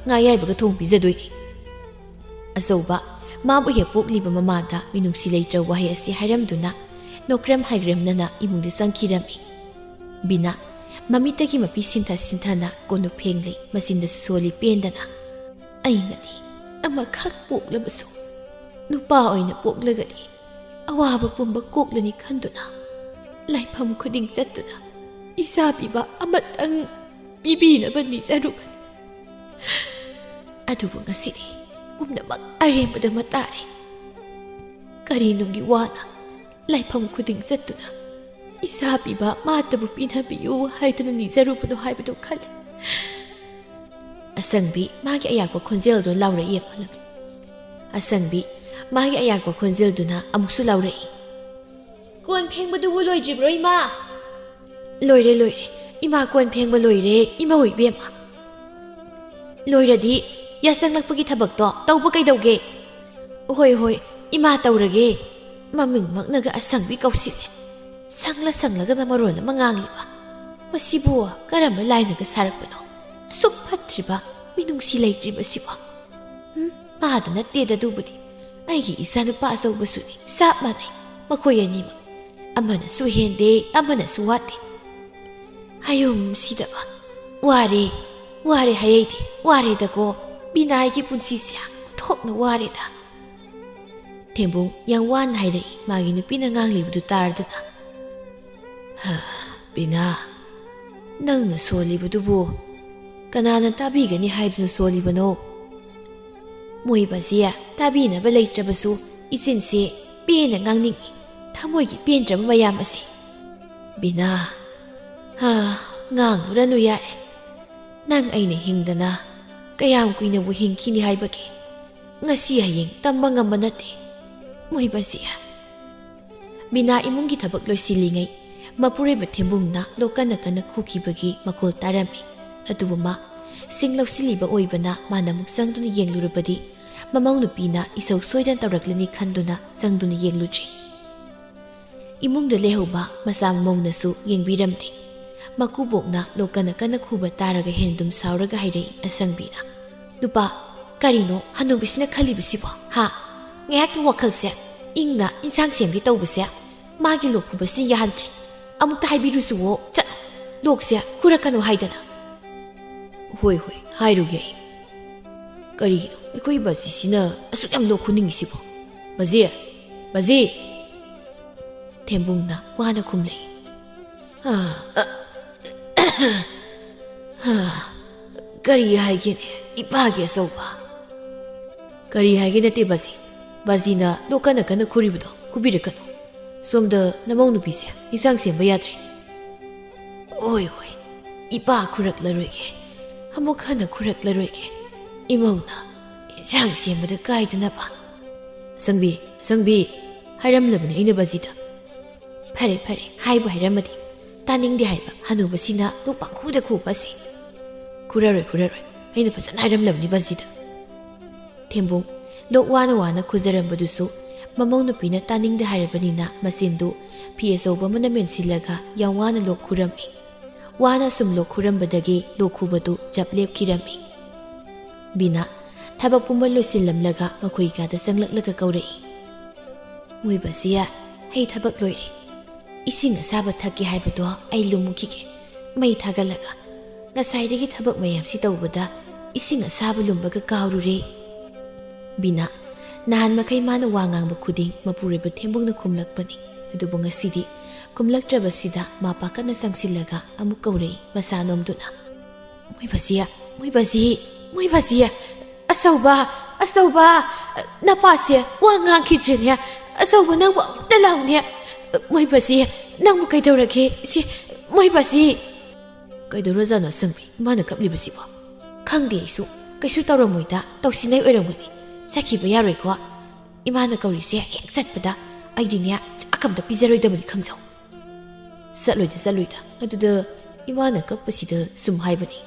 ꯉꯥ ꯑꯌꯥꯏꯕꯒ ꯊꯣꯡ ꯄꯤꯖꯗꯣꯏꯅꯤ꯫" ꯑꯆꯧꯕ, ꯃꯥꯕꯨ ꯍꯦꯛ ꯄꯣꯛꯂꯤꯕ ꯃꯃꯥꯗ ꯃꯤꯅꯨꯡꯁꯤ ꯂꯩꯇ꯭ꯔ ꯋꯥꯍꯩ ꯑꯁꯤ ꯍꯥꯏꯔꯝꯗꯨꯅ ꯅꯣꯛꯈ꯭ꯔꯝ ꯍꯥꯏꯈ꯭ꯔꯝꯅꯅ ꯏꯃꯨꯡꯗ ꯆꯪꯈꯤꯔꯝꯃꯤ꯫ ꯕꯤꯅꯥ ꯃꯃꯤꯠꯇꯒꯤ ꯃꯄꯤ ꯁꯤꯟꯊ ꯁꯤꯟꯊꯅ ꯀꯣꯟꯗꯨ ꯐꯦꯡꯂꯤ, ꯃꯆꯤꯟꯗꯁꯨ ꯁꯣꯜꯂꯤ ꯄꯦꯟꯗꯅ꯫ "ꯑꯩꯅꯗꯤ ꯑꯃꯈꯛ ꯄꯣꯛꯂꯕꯁꯨ ꯅꯨꯄꯥ ꯑꯣꯏꯅ ꯄꯣꯛꯂꯒꯗꯤ ꯑꯋꯥꯕ ꯄꯨꯝꯕ ꯀꯣꯛꯂꯅꯤ ꯈꯟꯗꯨꯅ ꯂꯥꯏꯐꯝ ꯈꯨꯗꯤꯡ ꯆꯠꯇꯨꯅ ꯏꯆꯥ ꯄꯤꯕ ꯑꯃꯇꯪ ꯄꯤꯕꯤꯅꯕ ꯅꯤꯖꯔꯨꯕꯅꯤ꯫ ꯑꯗꯨꯕꯨ ꯉꯁꯤꯗꯤ ꯄꯨꯝꯅꯃꯛ ꯑꯔꯦꯝꯕꯗ ꯃꯇꯥꯔꯦ꯫ ꯀꯔꯤꯅꯨꯡꯒꯤ ꯋꯥꯅ ꯂꯥꯏꯐꯝ ꯈꯨꯗꯤꯡ ꯆꯠꯇꯨꯅ ꯏꯆꯥ ꯄꯤꯕ ꯃꯥꯇꯕꯨ ꯄꯤꯅꯕꯤꯌꯨ ꯍꯥꯏꯗꯅ ꯅꯤꯖꯔꯨꯕꯅꯣ ꯍꯥꯏꯕꯗꯨ ꯈꯜꯂꯤ꯫" ꯑꯁꯪꯕꯤ ꯃꯥꯒꯤ ꯑꯌꯥꯛꯄ ꯈꯣꯟꯖꯦꯜꯗꯨ ꯂꯥꯎꯔꯛꯏ ꯑꯃꯨꯛ꯫ ꯑꯁꯪꯕꯤ ꯃꯥꯒꯤ ꯑꯌꯥꯛꯄ ꯈꯣꯟꯖꯦꯜꯗꯨꯅ ꯑꯃꯨꯛꯁꯨ ꯂꯥꯎꯔꯛꯏ꯫ "ꯀꯣꯟ ꯐꯦꯡꯕꯗꯨꯕꯨ ꯂꯣꯏꯗ꯭ꯔꯤꯕ꯭ꯔꯣ, ꯏꯃꯥ?" "ꯂꯣꯏꯔꯦ, ꯂꯣꯏꯔꯦ꯫ ꯏꯃꯥ ꯀꯣꯟ ꯐꯦꯡꯕ ꯂꯣꯏꯔꯦ, ꯏꯃꯧ ꯏꯕꯦꯝꯃ꯫" "ꯂꯣꯏꯔꯗꯤ ꯌꯥꯆꯪꯂꯛꯄꯒꯤ ꯊꯕꯛꯇꯣ ꯇꯧꯕ ꯀꯩꯗꯧꯒꯦ?" "ꯍꯣꯏ, ꯍꯣꯏ, ꯏꯃꯥ ꯇꯧꯔꯒꯦ꯫" ꯃꯃꯤꯡꯃꯛꯅꯒ ꯑꯁꯪꯕꯤ ꯀꯧꯁꯤꯜꯂꯦ꯫ ꯁꯪꯂ ꯁꯪꯂꯒꯅ ꯃꯔꯣꯜ ꯑꯃ ꯉꯥꯡꯂꯤꯕ꯫ ꯃꯁꯤꯕꯨ ꯀꯔꯝꯕ ꯂꯥꯏꯅꯒ ꯁꯥꯔꯛꯄꯅꯣ? ꯑꯁꯨꯛ ꯐꯠꯇ꯭ꯔꯤꯕ, ꯃꯤꯅꯨꯡꯁꯤ ꯂꯩꯇ꯭ꯔꯤꯕꯁꯤꯕꯣ? ꯎꯝ, ꯃꯥꯗ ꯅꯠꯇꯦꯗ ꯑꯗꯨꯕꯨꯗꯤ꯫ ꯑꯩꯒꯤ ꯏꯆꯥꯅꯨꯄꯥ ꯑꯆꯧꯕꯁꯨꯅꯤ, ꯆꯞ ꯃꯥꯟꯅꯩ꯫ ꯃꯈꯣꯏ ꯑꯅꯤꯃꯛ ꯑꯃꯅꯁꯨ ꯍꯦꯟꯗꯦ, ꯑꯃꯅꯁꯨ ꯋꯥꯠꯇꯦ꯫ ꯍꯌꯨꯝ ꯁꯤꯗꯕ꯫ ꯋꯥꯔꯦ, ꯋꯥꯔꯦ ꯍꯥꯏꯌꯩꯗꯦ, ꯋꯥꯔꯦꯗꯀꯣ꯫ ꯕꯤꯅꯥꯒꯤ ꯄꯨꯟꯁꯤꯁꯦ ꯑꯣꯟꯊꯣꯛꯅ ꯋꯥꯔꯦꯗ꯫ ꯊꯦꯝꯕꯨꯡ ꯌꯥꯝ ꯋꯥꯅ ꯍꯥꯏꯔꯛꯏ, ꯃꯥꯒꯤ ꯅꯨꯄꯤꯅ ꯉꯥꯡꯂꯤꯕꯗꯨ ꯇꯥꯔꯗꯨꯅ꯫ "ꯍꯥ, ꯕꯤꯅꯥ, ꯅꯪꯅ ꯁꯣꯜꯂꯤꯕꯗꯨꯕꯨ ꯀꯅꯥꯅ ꯇꯥꯕꯤꯒꯅꯤ ꯍꯥꯏꯗꯨꯅ ꯁꯣꯜꯂꯤꯕꯅꯣ? ꯃꯣꯏꯕꯁꯤ ꯇꯥꯕꯤꯅꯕ ꯂꯩꯇ꯭ꯔꯕꯁꯨ ꯏꯆꯤꯟꯁꯦ ꯄꯦꯟꯅ ꯉꯥꯡꯅꯤꯡꯏ, ꯊꯃꯣꯏꯒꯤ ꯄꯦꯟꯗ꯭ꯔꯕ ꯃꯌꯥꯝ ꯑꯁꯤ꯫ ꯕꯤꯅꯥ, ꯍꯥ, ꯉꯥꯡꯂꯨꯔꯅꯨ ꯌꯥꯔꯦ꯫ ꯅꯪ ꯑꯩꯅ ꯍꯤꯡꯗꯅ ꯀꯌꯥꯝ ꯀꯨꯏꯅꯕꯨ ꯍꯤꯡꯈꯤꯅꯤ ꯍꯥꯏꯕꯒꯦ? ꯉꯁꯤ ꯍꯌꯦꯡ ꯇꯝꯕ ꯉꯝꯕ ꯅꯠꯇꯦ꯫ ꯃꯣꯏꯕꯁꯤ꯫" ꯕꯤꯅꯥ ꯏꯃꯨꯡꯒꯤ ꯊꯕꯛ ꯂꯣꯏꯁꯤꯜꯂꯤꯉꯩ ꯃꯄꯨꯔꯣꯏꯕ ꯊꯦꯝꯕꯨꯡꯅ ꯂꯣꯛ ꯀꯟꯅ ꯀꯟꯅ ꯈꯨꯈꯤꯕꯒꯤ ꯃꯈꯣꯜ ꯇꯥꯔꯝꯃꯤ꯫ ꯑꯗꯨꯕꯨ ꯃꯥ ꯁꯤꯡ ꯂꯧꯁꯤꯜꯂꯤꯕ ꯑꯣꯏꯕꯅ ꯃꯥꯅ ꯑꯃꯨꯛ ꯆꯪꯗꯨꯅ ꯌꯦꯡꯂꯨꯔꯕꯗꯤ ꯃꯃꯧ ꯅꯨꯄꯤꯅ ꯏꯁꯧ ꯁꯣꯏꯗꯅ ꯇꯧꯔꯛꯂꯅꯤ ꯈꯟꯗꯨꯅ ꯆꯪꯗꯨꯅ ꯌꯦꯡꯂꯨꯗ꯭ꯔꯤ꯫ ꯏꯃꯨꯡꯗ ꯂꯩꯍꯧꯕ ꯃꯆꯥ ꯃꯧꯅꯁꯨ ꯌꯦꯡꯕꯤꯔꯝꯗꯦ꯫ ꯃꯀꯨꯕꯣꯛꯅ ꯂꯣꯛ ꯀꯟꯅ ꯀꯟꯅ ꯈꯨꯕ ꯇꯥꯔꯒ ꯍꯦꯟꯗꯨꯝ ꯁꯥꯎꯔꯒ ꯍꯥꯏꯔꯛꯏ ꯑꯁꯪꯕꯤꯅ, "ꯅꯨꯄꯥ, ꯀꯔꯤꯅꯣ ꯍꯅꯨꯕꯤꯁꯤꯅ ꯈꯜꯂꯤꯕꯁꯤꯕꯣ? ꯍꯥ? ꯉꯥꯏꯍꯥꯛꯀꯤ ꯋꯥꯈꯜꯁꯦ ꯏꯪꯅ ꯏꯟꯁꯥꯡ ꯁꯦꯝꯒꯦ ꯇꯧꯕꯁꯦ ꯃꯥꯒꯤ ꯂꯣꯛ ꯈꯨꯕꯁꯤ ꯌꯥꯍꯟꯗ꯭ꯔꯦ꯫ ꯑꯃꯨꯛꯇ ꯍꯥꯏꯕꯤꯔꯨꯁꯨꯋꯣ, ꯆꯠꯂꯣ, ꯂꯣꯛꯁꯦ ꯈꯨꯔꯛꯀꯅꯨ ꯍꯥꯏꯗꯅ꯫ "ꯍꯣꯏ, ꯍꯣꯏ, ꯍꯥꯏꯔꯨꯒꯦ ꯑꯩ꯫ ꯀꯔꯤꯒꯤꯅꯣ ꯑꯩꯈꯣꯏ ꯕꯥꯖꯤꯁꯤꯅ ꯑꯁꯨꯛ ꯌꯥꯝ ꯂꯣꯛ ꯈꯨꯅꯤꯡꯉꯤꯁꯤꯕꯣ? ꯕꯥꯖꯤ! ꯕꯥꯖꯤ!" ꯊꯦꯝꯕꯨꯡꯅ ꯋꯥꯅ ꯈꯨꯝꯂꯛꯏ꯫ "ꯑ, ꯑ, ꯑ, ꯀꯔꯤ ꯍꯥꯏꯒꯦꯅꯦ, ꯏꯄꯥꯒꯤ ꯑꯆꯧꯕ?" "ꯀꯔꯤ ꯍꯥꯏꯒꯦ ꯅꯠꯇꯦ ꯕꯥꯖꯤ꯫ ꯕꯥꯖꯤꯅ ꯂꯣꯛ ꯀꯟꯅ ꯀꯟꯅ ꯈꯨꯔꯤꯕꯗꯣ ꯈꯨꯕꯤꯔꯛꯀꯅꯨ꯫ ꯁꯣꯝꯗ ꯅꯃꯧ ꯅꯨꯄꯤꯁꯦ ꯏꯟꯁꯥꯡ ꯁꯦꯝꯕ ꯌꯥꯗ꯭ꯔꯦ꯫" "ꯍꯣꯏ, ꯍꯣꯏ, ꯏꯄꯥ ꯈꯨꯔꯛꯂꯔꯣꯏꯒꯦ, ꯑꯃꯨꯛ ꯍꯟꯅ ꯈꯨꯔꯛꯂꯔꯣꯏꯒꯦ꯫ ꯏꯃꯧꯅ ꯏꯟꯁꯥꯡ ꯁꯦꯝꯕꯗ ꯀꯥꯏꯗꯅꯕ꯫" "ꯑꯁꯪꯕꯤ, ꯑꯁꯪꯕꯤ, ꯍꯥꯏꯔꯝꯂꯕꯅꯤ ꯑꯩꯅ ꯕꯥꯖꯤꯗ꯫" "ꯐꯔꯦ, ꯐꯔꯦ, ꯍꯥꯏꯕꯨ ꯍꯥꯏꯔꯝꯃꯗꯤ꯫ ꯇꯥꯅꯤꯡꯗꯦ ꯍꯥꯏꯕ ꯍꯅꯨꯕꯁꯤꯅ ꯂꯣꯛ ꯄꯪꯈꯨꯗ ꯈꯨꯕ ꯑꯁꯤ꯫" "ꯈꯨꯔꯔꯣꯏ, ꯈꯨꯔꯔꯣꯏ, ꯑꯩꯅ ꯐꯖꯅ ꯍꯥꯏꯔꯝꯂꯕꯅꯤ ꯕꯥꯖꯤꯗ꯫" ꯊꯦꯝꯕꯨꯡ ꯂꯣꯛ ꯋꯥꯅ ꯋꯥꯅ ꯈꯨꯖꯔꯝꯕꯗꯨꯁꯨ ꯃꯃꯧ ꯅꯨꯄꯤꯅ ꯇꯥꯅꯤꯡꯗꯦ ꯍꯥꯏꯔꯕꯅꯤꯅ ꯃꯆꯤꯟꯗꯨ ꯐꯤ ꯑꯆꯧꯕ ꯑꯃꯅ ꯃꯦꯟꯁꯤꯜꯂꯒ ꯌꯥꯝ ꯋꯥꯅ ꯂꯣꯛ ꯈꯨꯔꯝꯃꯤ꯫ ꯋꯥꯅ ꯁꯨꯝ ꯂꯣꯛ ꯈꯨꯔꯝꯕꯗꯒꯤ ꯂꯣꯛ ꯈꯨꯕꯗꯨ ꯆꯞ ꯂꯦꯞꯈꯤꯔꯝꯃꯤ꯫ ꯕꯤꯅꯥ ꯊꯕꯛ ꯄꯨꯝꯕ ꯂꯣꯏꯁꯤꯜꯂꯝꯂꯒ ꯃꯈꯣꯏ ꯀꯥꯗ ꯆꯪꯂꯛꯂꯒ ꯀꯧꯔꯛꯏ꯫ "ꯃꯣꯏꯕꯁꯤ, ꯑꯩ ꯊꯕꯛ ꯂꯣꯏꯔꯦ꯫ ꯏꯁꯤꯡ ꯑꯁꯥꯕ ꯊꯛꯀꯦ ꯍꯥꯏꯕꯗꯣ ꯑꯩ ꯂꯨꯝꯃꯨꯈꯤꯒꯦ, ꯃꯩ ꯊꯥꯒꯠꯂꯒ꯫ ꯉꯁꯥꯏꯗꯒꯤ ꯊꯕꯛ ꯃꯌꯥꯝꯁꯤ ꯇꯧꯕꯗ ꯏꯁꯤꯡ ꯑꯁꯥꯕ ꯂꯨꯝꯕꯒ ꯀꯥꯎꯔꯨꯔꯦ꯫" ꯕꯤꯅꯥ ꯅꯍꯥꯟ ꯃꯈꯩ ꯃꯥꯅ ꯋꯥ ꯉꯥꯡꯕ ꯈꯨꯗꯤꯡ ꯃꯄꯨꯔꯣꯏꯕ ꯊꯦꯝꯕꯨꯡꯅ ꯈꯨꯝꯂꯛꯄꯅꯤ꯫ ꯑꯗꯨꯕꯨ ꯉꯁꯤꯗꯤ ꯈꯨꯝꯂꯛꯇ꯭ꯔꯕꯁꯤꯗ ꯃꯥ ꯄꯥꯈꯠꯅ ꯆꯪꯁꯤꯜꯂꯒ ꯑꯃꯨꯛ ꯀꯧꯔꯛꯏ ꯃꯁꯥ ꯅꯣꯝꯗꯨꯅ꯫ "ꯃꯣꯏꯕꯁꯤ, ꯃꯣꯏꯕꯁꯤ, ꯃꯣꯏꯕꯁꯤ, ꯑꯆꯧꯕ, ꯑꯆꯧꯕ, ꯅꯄꯥꯁꯦ ꯋꯥ ꯉꯥꯡꯈꯤꯗ꯭ꯔꯦꯅꯦ꯫ ꯑꯆꯧꯕ, ꯅꯪꯕꯨ ꯑꯃꯨꯛꯇ ꯂꯥꯎꯅꯦ꯫ ꯃꯣꯏꯕꯁꯤ, ꯅꯪꯕꯨ ꯀꯩꯗꯧꯔꯒꯦ? ꯁꯤ, ꯃꯣꯏꯕꯁꯤ!" "ꯀꯩꯗꯧꯔꯖꯥꯠꯅꯣ ꯑꯁꯪꯕꯤ? ꯏꯃꯥꯅ ꯀꯞꯂꯤꯕꯁꯤꯕꯣ?" "ꯈꯪꯗꯦ ꯑꯩꯁꯨ꯫ ꯀꯩꯁꯨ ꯇꯧꯔꯝꯃꯣꯏꯗ, ꯇꯧꯁꯤꯟꯅꯩ ꯑꯣꯏꯔꯝꯒꯅꯤ꯫ ꯆꯠꯈꯤꯕ ꯌꯥꯔꯣꯏꯀꯣ꯫ ꯏꯃꯥꯅ ꯀꯧꯔꯤꯁꯦ ꯍꯦꯛ ꯆꯠꯄꯗ ꯑꯩꯗꯤꯅꯦ ꯆꯥꯛ ꯑꯝꯇ ꯄꯤꯖꯔꯣꯏꯗꯕꯅꯤ, ꯈꯪꯖꯧ꯫" "ꯆꯠꯂꯣꯏꯗ, ꯆꯠꯂꯣꯏꯗ꯫ ꯑꯗꯨꯗ ꯏꯃꯥꯅ ꯀꯞꯄꯁꯤꯗ ꯁꯨꯝ ꯍꯥꯏꯕꯅꯤ꯫"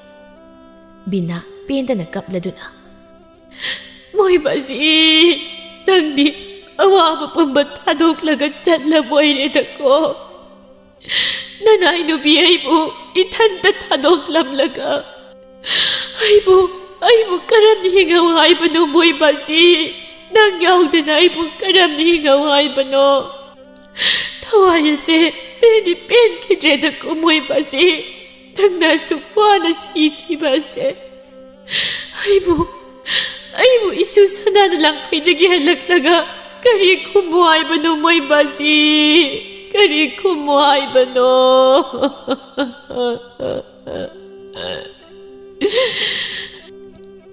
ꯕꯤꯅꯥ ꯄꯦꯟꯗꯅ ꯀꯞꯂꯗꯨꯅ, "ꯃꯣꯏꯕꯁꯤ, ꯅꯪꯗꯤ ꯑꯋꯥꯕ ꯄꯨꯝꯕ ꯊꯥꯗꯣꯛꯂꯒ ꯆꯠꯂꯕꯣꯏꯔꯦꯗꯀꯣ꯫ ꯅꯅꯥꯏ ꯅꯨꯄꯤ ꯑꯩꯕꯨ ꯏꯊꯟꯇ ꯊꯥꯗꯣꯛꯂꯝꯂꯒ ꯑꯩꯕꯨ, ꯑꯩꯕꯨ ꯀꯔꯝꯅ ꯍꯤꯡꯉꯧ ꯍꯥꯏꯕꯅꯣ, ꯃꯣꯏꯕꯁꯤ? ꯅꯪ ꯌꯥꯎꯗꯅ ꯑꯩꯕꯨ ꯀꯔꯝꯅ ꯍꯤꯡꯉꯧ ꯍꯥꯏꯕꯅꯣ? ꯊꯋꯥꯏ ꯑꯁꯦ ꯑꯩꯗꯤ ꯄꯦꯟꯈꯤꯗ꯭ꯔꯦꯗ ꯀꯨꯝꯍꯣꯏꯕꯁꯤ꯫ ꯅꯪꯅ ꯑꯁꯨꯛ ꯋꯥꯅ ꯁꯤꯈꯤꯕ ꯑꯁꯦ꯫ ꯑꯩꯕꯨ, ꯑꯩꯕꯨ ꯏꯁꯨ ꯁꯅꯥꯅ ꯂꯥꯡꯐꯩꯗꯒꯤ ꯍꯜꯂꯛꯂꯒ ꯀꯔꯤ ꯈꯨꯝꯃꯨ ꯍꯥꯏꯕꯅꯣ ꯃꯣꯏꯕꯁꯤ? ꯀꯔꯤ ꯈꯨꯝꯃꯨ ꯍꯥꯏꯕꯅꯣ?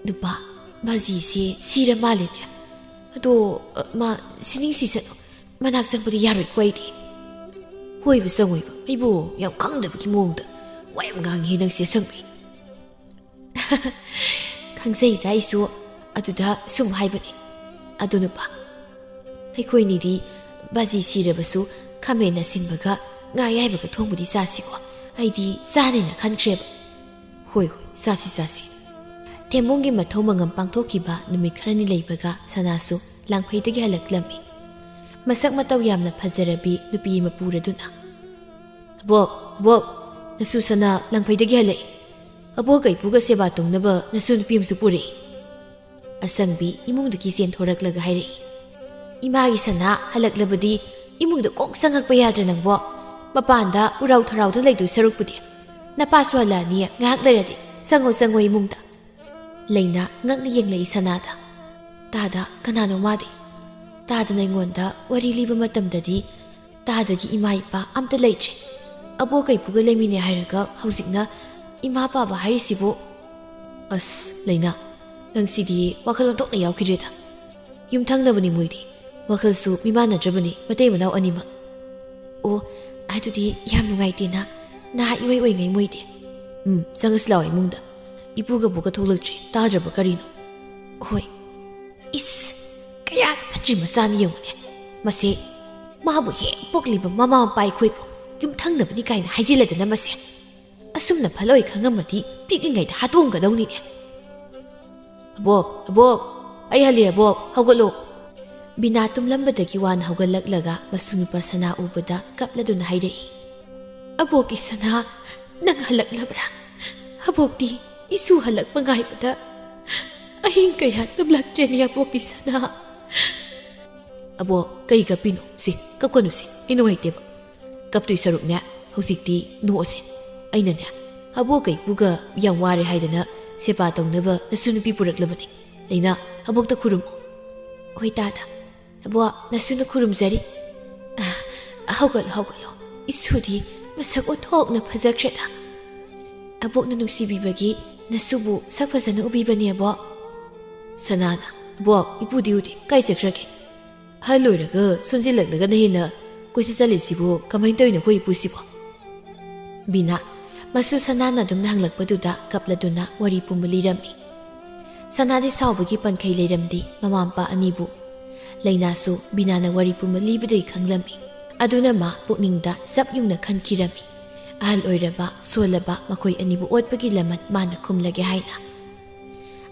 ꯅꯨꯄꯥ, ꯕꯥꯖꯤꯁꯦ ꯁꯤꯔ ꯃꯥꯜꯂꯦꯅꯦ꯫ ꯑꯗꯣ, ꯑ, ꯃꯥ ꯁꯤꯅꯤꯡ ꯁꯤꯁꯅꯨ꯫ ꯃꯅꯥꯛ ꯆꯪꯕꯗꯤ ꯌꯥꯔꯣꯏꯀꯣ ꯑꯩꯗꯤ꯫ ꯍꯣꯏꯕ ꯆꯪꯉꯣꯏꯕ꯫ ꯑꯩꯕꯨ ꯌꯥꯝ ꯈꯪꯗꯕꯒꯤ ꯃꯑꯣꯡꯗ ꯋꯥ ꯌꯥꯝ ꯉꯥꯡꯉꯤ ꯅꯪꯁꯦ ꯑꯁꯪꯕꯤ꯫ ꯈꯪꯖꯩꯗ ꯑꯩꯁꯨ꯫ ꯑꯗꯨꯗ ꯁꯨꯝ ꯍꯥꯏꯕꯅꯤ꯫ ꯑꯗꯨ ꯅꯨꯄꯥ, ꯑꯩꯈꯣꯏꯅꯤꯗꯤ ꯕꯥꯖꯤ ꯁꯤꯔꯕꯁꯨ ꯈꯥꯃꯦꯟ ꯑꯁꯤꯟꯕꯒ ꯉꯥ ꯑꯌꯥꯏꯕꯒ ꯊꯣꯡꯕꯗꯤ ꯆꯥꯁꯤꯀꯣ꯫ ꯑꯩꯗꯤ ꯆꯥꯅꯦꯅ ꯈꯟꯈ꯭ꯔꯦꯕ꯫ ꯍꯣꯏ, ꯍꯣꯏ, ꯆꯥꯁꯤ, ꯆꯥꯁꯤ꯫ ꯊꯦꯝꯕꯣꯡꯒꯤ ꯃꯊꯧ ꯃꯉꯝ ꯄꯥꯡꯊꯣꯛꯈꯤꯕ ꯅꯨꯃꯤꯠ ꯈꯔꯅꯤ ꯂꯩꯕꯒ ꯁꯅꯥꯁꯨ ꯂꯥꯡꯐꯩꯗꯒꯤ ꯍꯜꯂꯛꯂꯝꯃꯤ꯫ ꯃꯁꯛ ꯃꯇꯧ ꯌꯥꯝꯅ ꯐꯖꯔꯕꯤ ꯅꯨꯄꯤ ꯑꯃ ꯄꯨꯔꯗꯨꯅ, "ꯑꯕꯣꯛ, ꯑꯕꯣꯛ, ꯅꯁꯨ ꯁꯅꯥ ꯂꯥꯡꯐꯩꯗꯒꯤ ꯍꯜꯂꯛꯏ꯫ ꯑꯕꯣꯛ ꯀꯩꯄꯨꯒ ꯁꯦꯕꯥ ꯇꯧꯅꯕ ꯅꯁꯨ ꯅꯨꯄꯤ ꯑꯃꯁꯨ ꯄꯨꯔꯛꯏ꯫" ꯑꯁꯪꯕꯤ ꯏꯃꯨꯡꯗꯒꯤ ꯆꯦꯟꯊꯣꯔꯛꯂꯒ ꯍꯥꯏꯔꯛꯏ, "ꯏꯃꯥꯒꯤ ꯁꯅꯥ ꯍꯜꯂꯛꯂꯕꯗꯤ ꯏꯃꯨꯡꯗ ꯀꯣꯛ ꯆꯪꯉꯛꯄ ꯌꯥꯗ꯭ꯔꯥ ꯅꯪꯕꯣ? ꯃꯄꯥꯟꯗ ꯎꯔꯥꯎ ꯊꯔꯥꯎꯗ ꯂꯩꯗꯣꯏ ꯁꯔꯨꯛꯄꯨꯗꯤ꯫ ꯅꯄꯥꯁꯨ ꯍꯜꯂꯛꯑꯅꯤ, ꯉꯥꯏꯍꯥꯛ ꯂꯩꯔꯗꯤ꯫ ꯆꯪꯉꯣ, ꯆꯪꯉꯣ ꯏꯃꯨꯡꯗ꯫" ꯂꯩꯅꯥ ꯉꯛꯅ ꯌꯦꯡꯂꯛꯏ ꯁꯅꯥꯗ꯫ ꯇꯥꯗ ꯀꯅꯥꯅꯣ ꯃꯥꯗꯤ? ꯇꯥꯗꯅ ꯑꯩꯉꯣꯟꯗ ꯋꯥꯔꯤ ꯂꯤꯕ ꯃꯇꯝꯗꯗꯤ ꯇꯥꯗꯒꯤ ꯏꯃꯥ ꯏꯄꯥ ꯑꯝꯇ ꯂꯩꯇ꯭ꯔꯦ꯫ ꯑꯕꯣꯛ ꯀꯩꯄꯨꯒ ꯂꯩꯃꯤꯟꯅꯩ ꯍꯥꯏꯔꯒ ꯍꯧꯖꯤꯛꯅ ꯏꯃꯥ ꯄꯥꯕ ꯍꯥꯏꯔꯤꯁꯤꯕꯨ? ꯑꯁ, ꯂꯩꯅꯥ, ꯅꯪꯁꯤꯗꯤ ꯋꯥꯈꯜ ꯑꯣꯟꯊꯣꯛꯅ ꯌꯥꯎꯈꯤꯗ꯭ꯔꯦꯗ꯫ ꯌꯨꯝꯊꯪꯅꯕꯅꯤ ꯃꯣꯏꯗꯤ꯫ ꯋꯥꯈꯜꯁꯨ ꯃꯤꯃꯥꯟꯅꯗ꯭ꯔꯕꯅꯤ ꯃꯇꯩ ꯃꯅꯥꯎ ꯑꯅꯤꯃꯛ꯫ ꯑꯣ, ꯑꯗꯨꯗꯤ ꯌꯥꯝ ꯅꯨꯡꯉꯥꯏꯇꯦꯅ, ꯅꯍꯥ ꯏꯑꯣꯏ ꯑꯣꯏꯉꯩ ꯃꯣꯏꯗꯤ꯫ ꯎꯝ, ꯆꯪꯉꯁꯤ ꯂꯥꯛꯑꯣ ꯏꯃꯨꯡꯗ꯫ ꯏꯄꯨꯒ ꯕꯣꯛꯀ ꯊꯣꯛꯂꯛꯇ꯭ꯔꯤ, ꯇꯥꯗ꯭ꯔꯕ ꯀꯔꯤꯅꯣ? ꯍꯣꯏ꯫ ꯏꯁ, ꯀꯌꯥꯗ ꯐꯠꯇ꯭ꯔꯤ ꯃꯆꯥꯅꯤ ꯌꯦꯡꯉꯨꯅꯦ꯫ ꯃꯁꯤ ꯃꯥꯕꯨ ꯍꯦꯛ ꯄꯣꯛꯂꯤꯕ ꯃꯃꯥ ꯃꯄꯥ ꯑꯩꯈꯣꯏꯕꯨ ꯌꯨꯝꯊꯪꯅꯕꯅꯤ ꯀꯥꯏꯅ ꯍꯥꯏꯖꯤꯜꯂꯗꯅ ꯃꯁꯦ꯫ ꯑꯁꯨꯝꯅ ꯐꯠꯂꯣꯏ ꯈꯪꯉꯝꯃꯗꯤ ꯄꯤꯛꯂꯤꯉꯩꯗ ꯍꯥꯠꯇꯣꯛꯑꯝꯒꯗꯧꯅꯤꯅꯦ꯫ "ꯑꯕꯣꯛ, ꯑꯕꯣꯛ, ꯑꯩ ꯍꯜꯂꯦ ꯑꯕꯣꯛ, ꯍꯧꯒꯠꯂꯣ꯫" ꯕꯤꯅꯥ ꯇꯨꯝꯂꯝꯕꯗꯒꯤ ꯋꯥꯅ ꯍꯧꯒꯠꯂꯛꯂꯒ ꯃꯁꯨ ꯅꯨꯄꯥ ꯁꯅꯥ ꯎꯕꯗ ꯀꯞꯂꯗꯨꯅ ꯍꯥꯏꯔꯛꯏ, "ꯑꯕꯣꯛꯀꯤ ꯁꯅꯥ, ꯅꯪ ꯍꯜꯂꯛꯂꯕ꯭ꯔꯥ? ꯑꯕꯣꯛꯇꯤ ꯏꯁꯨ ꯍꯜꯂꯛꯄ ꯉꯥꯏꯕꯗ ꯑꯍꯤꯡ ꯀꯌꯥ ꯇꯨꯝꯂꯛꯇ꯭ꯔꯦꯅꯦ ꯑꯕꯣꯛꯀꯤ ꯁꯅꯥ꯫" "ꯑꯕꯣꯛ, ꯀꯩ ꯀꯞꯄꯤꯅꯣ? ꯁꯤ, ꯀꯞꯀꯅꯨ ꯁꯤ, ꯑꯩ ꯅꯨꯡꯉꯥꯏꯇꯦꯕ꯫ ꯀꯞꯇꯣꯏ ꯁꯔꯨꯛꯅꯦ, ꯍꯧꯖꯤꯛꯇꯤ ꯅꯣꯛꯑꯁꯦ꯫ ꯑꯩꯅꯅꯦ, ꯑꯕꯣꯛꯀ ꯏꯄꯨꯒ ꯌꯥꯝ ꯋꯥꯔꯦ ꯍꯥꯏꯗꯅ ꯁꯦꯕꯥ ꯇꯧꯅꯕ ꯅꯁꯨ ꯅꯨꯄꯤ ꯄꯨꯔꯛꯂꯕꯅꯤ꯫ ꯂꯩꯅꯥ, ꯑꯕꯣꯛꯇ ꯈꯨꯔꯨꯝꯃꯨ꯫ ꯍꯣꯏ ꯇꯥꯗ, ꯑꯕꯣꯛ, ꯅꯁꯨꯅ ꯈꯨꯔꯨꯝꯖꯔꯤ꯫ ꯑ, ꯍꯧꯒꯠꯂꯣ, ꯍꯧꯒꯠꯂꯣ꯫ ꯏꯁꯨꯗꯤ ꯃꯁꯛ ꯑꯣꯟꯊꯣꯛꯅ ꯐꯖꯈ꯭ꯔꯦꯗ꯫ ꯑꯕꯣꯛꯅ ꯅꯨꯡꯁꯤꯕꯤꯕꯒꯤ ꯅꯁꯨꯕꯨ ꯁꯛ ꯐꯖꯅ ꯎꯕꯤꯕꯅꯦ, ꯑꯕꯣꯛ꯫ ꯁꯅꯥꯅ, ꯑꯕꯣꯛ, ꯏꯄꯨꯗꯤ ꯎꯗꯦ, ꯀꯥꯏ ꯆꯠꯈ꯭ꯔꯒꯦ? ꯑꯍꯜ ꯑꯣꯏꯔꯒ ꯁꯣꯟꯖꯤꯜꯂꯛꯂꯒꯅ ꯍꯦꯟꯅ ꯀꯣꯏꯆꯠ ꯆꯠꯂꯤꯁꯤꯕꯨ ꯀꯃꯥꯏꯅ ꯇꯧꯔꯤꯅꯣ ꯑꯩꯈꯣꯏ ꯏꯄꯨꯁꯤꯕꯣ? ꯕꯤꯅꯥ, ꯃꯁꯨ ꯁꯅꯥꯅ ꯑꯗꯨꯝꯅ ꯍꯪꯂꯛꯄꯗꯨꯗ ꯀꯞꯂꯗꯨꯅ ꯋꯥꯔꯤ ꯄꯨꯝꯕ ꯂꯤꯔꯝꯃꯤ꯫ ꯁꯅꯥꯗꯤ ꯁꯥꯎꯕꯒꯤ ꯄꯟꯈꯩ ꯂꯩꯔꯝꯗꯦ, ꯃꯃꯥ ꯃꯄꯥ ꯑꯅꯤꯕꯨ꯫ ꯂꯩꯅꯥꯁꯨ ꯕꯤꯅꯥꯅ ꯋꯥꯔꯤ ꯄꯨꯝꯕ ꯂꯤꯕꯗꯒꯤ ꯈꯪꯂꯝꯃꯤ꯫ ꯑꯗꯨꯅ ꯃꯥ ꯄꯨꯛꯅꯤꯡꯗ ꯆꯞ ꯌꯨꯡꯅ ꯈꯟꯈꯤꯔꯝꯃꯤ꯫ ꯑꯍꯜ ꯑꯣꯏꯔꯕ, ꯁꯣꯜꯂꯕ ꯃꯈꯣꯏ ꯑꯅꯤꯕꯨ ꯑꯣꯠꯄꯒꯤ ꯂꯃꯟ ꯃꯥꯅ ꯈꯨꯝꯂꯒꯦ ꯍꯥꯏꯅ꯫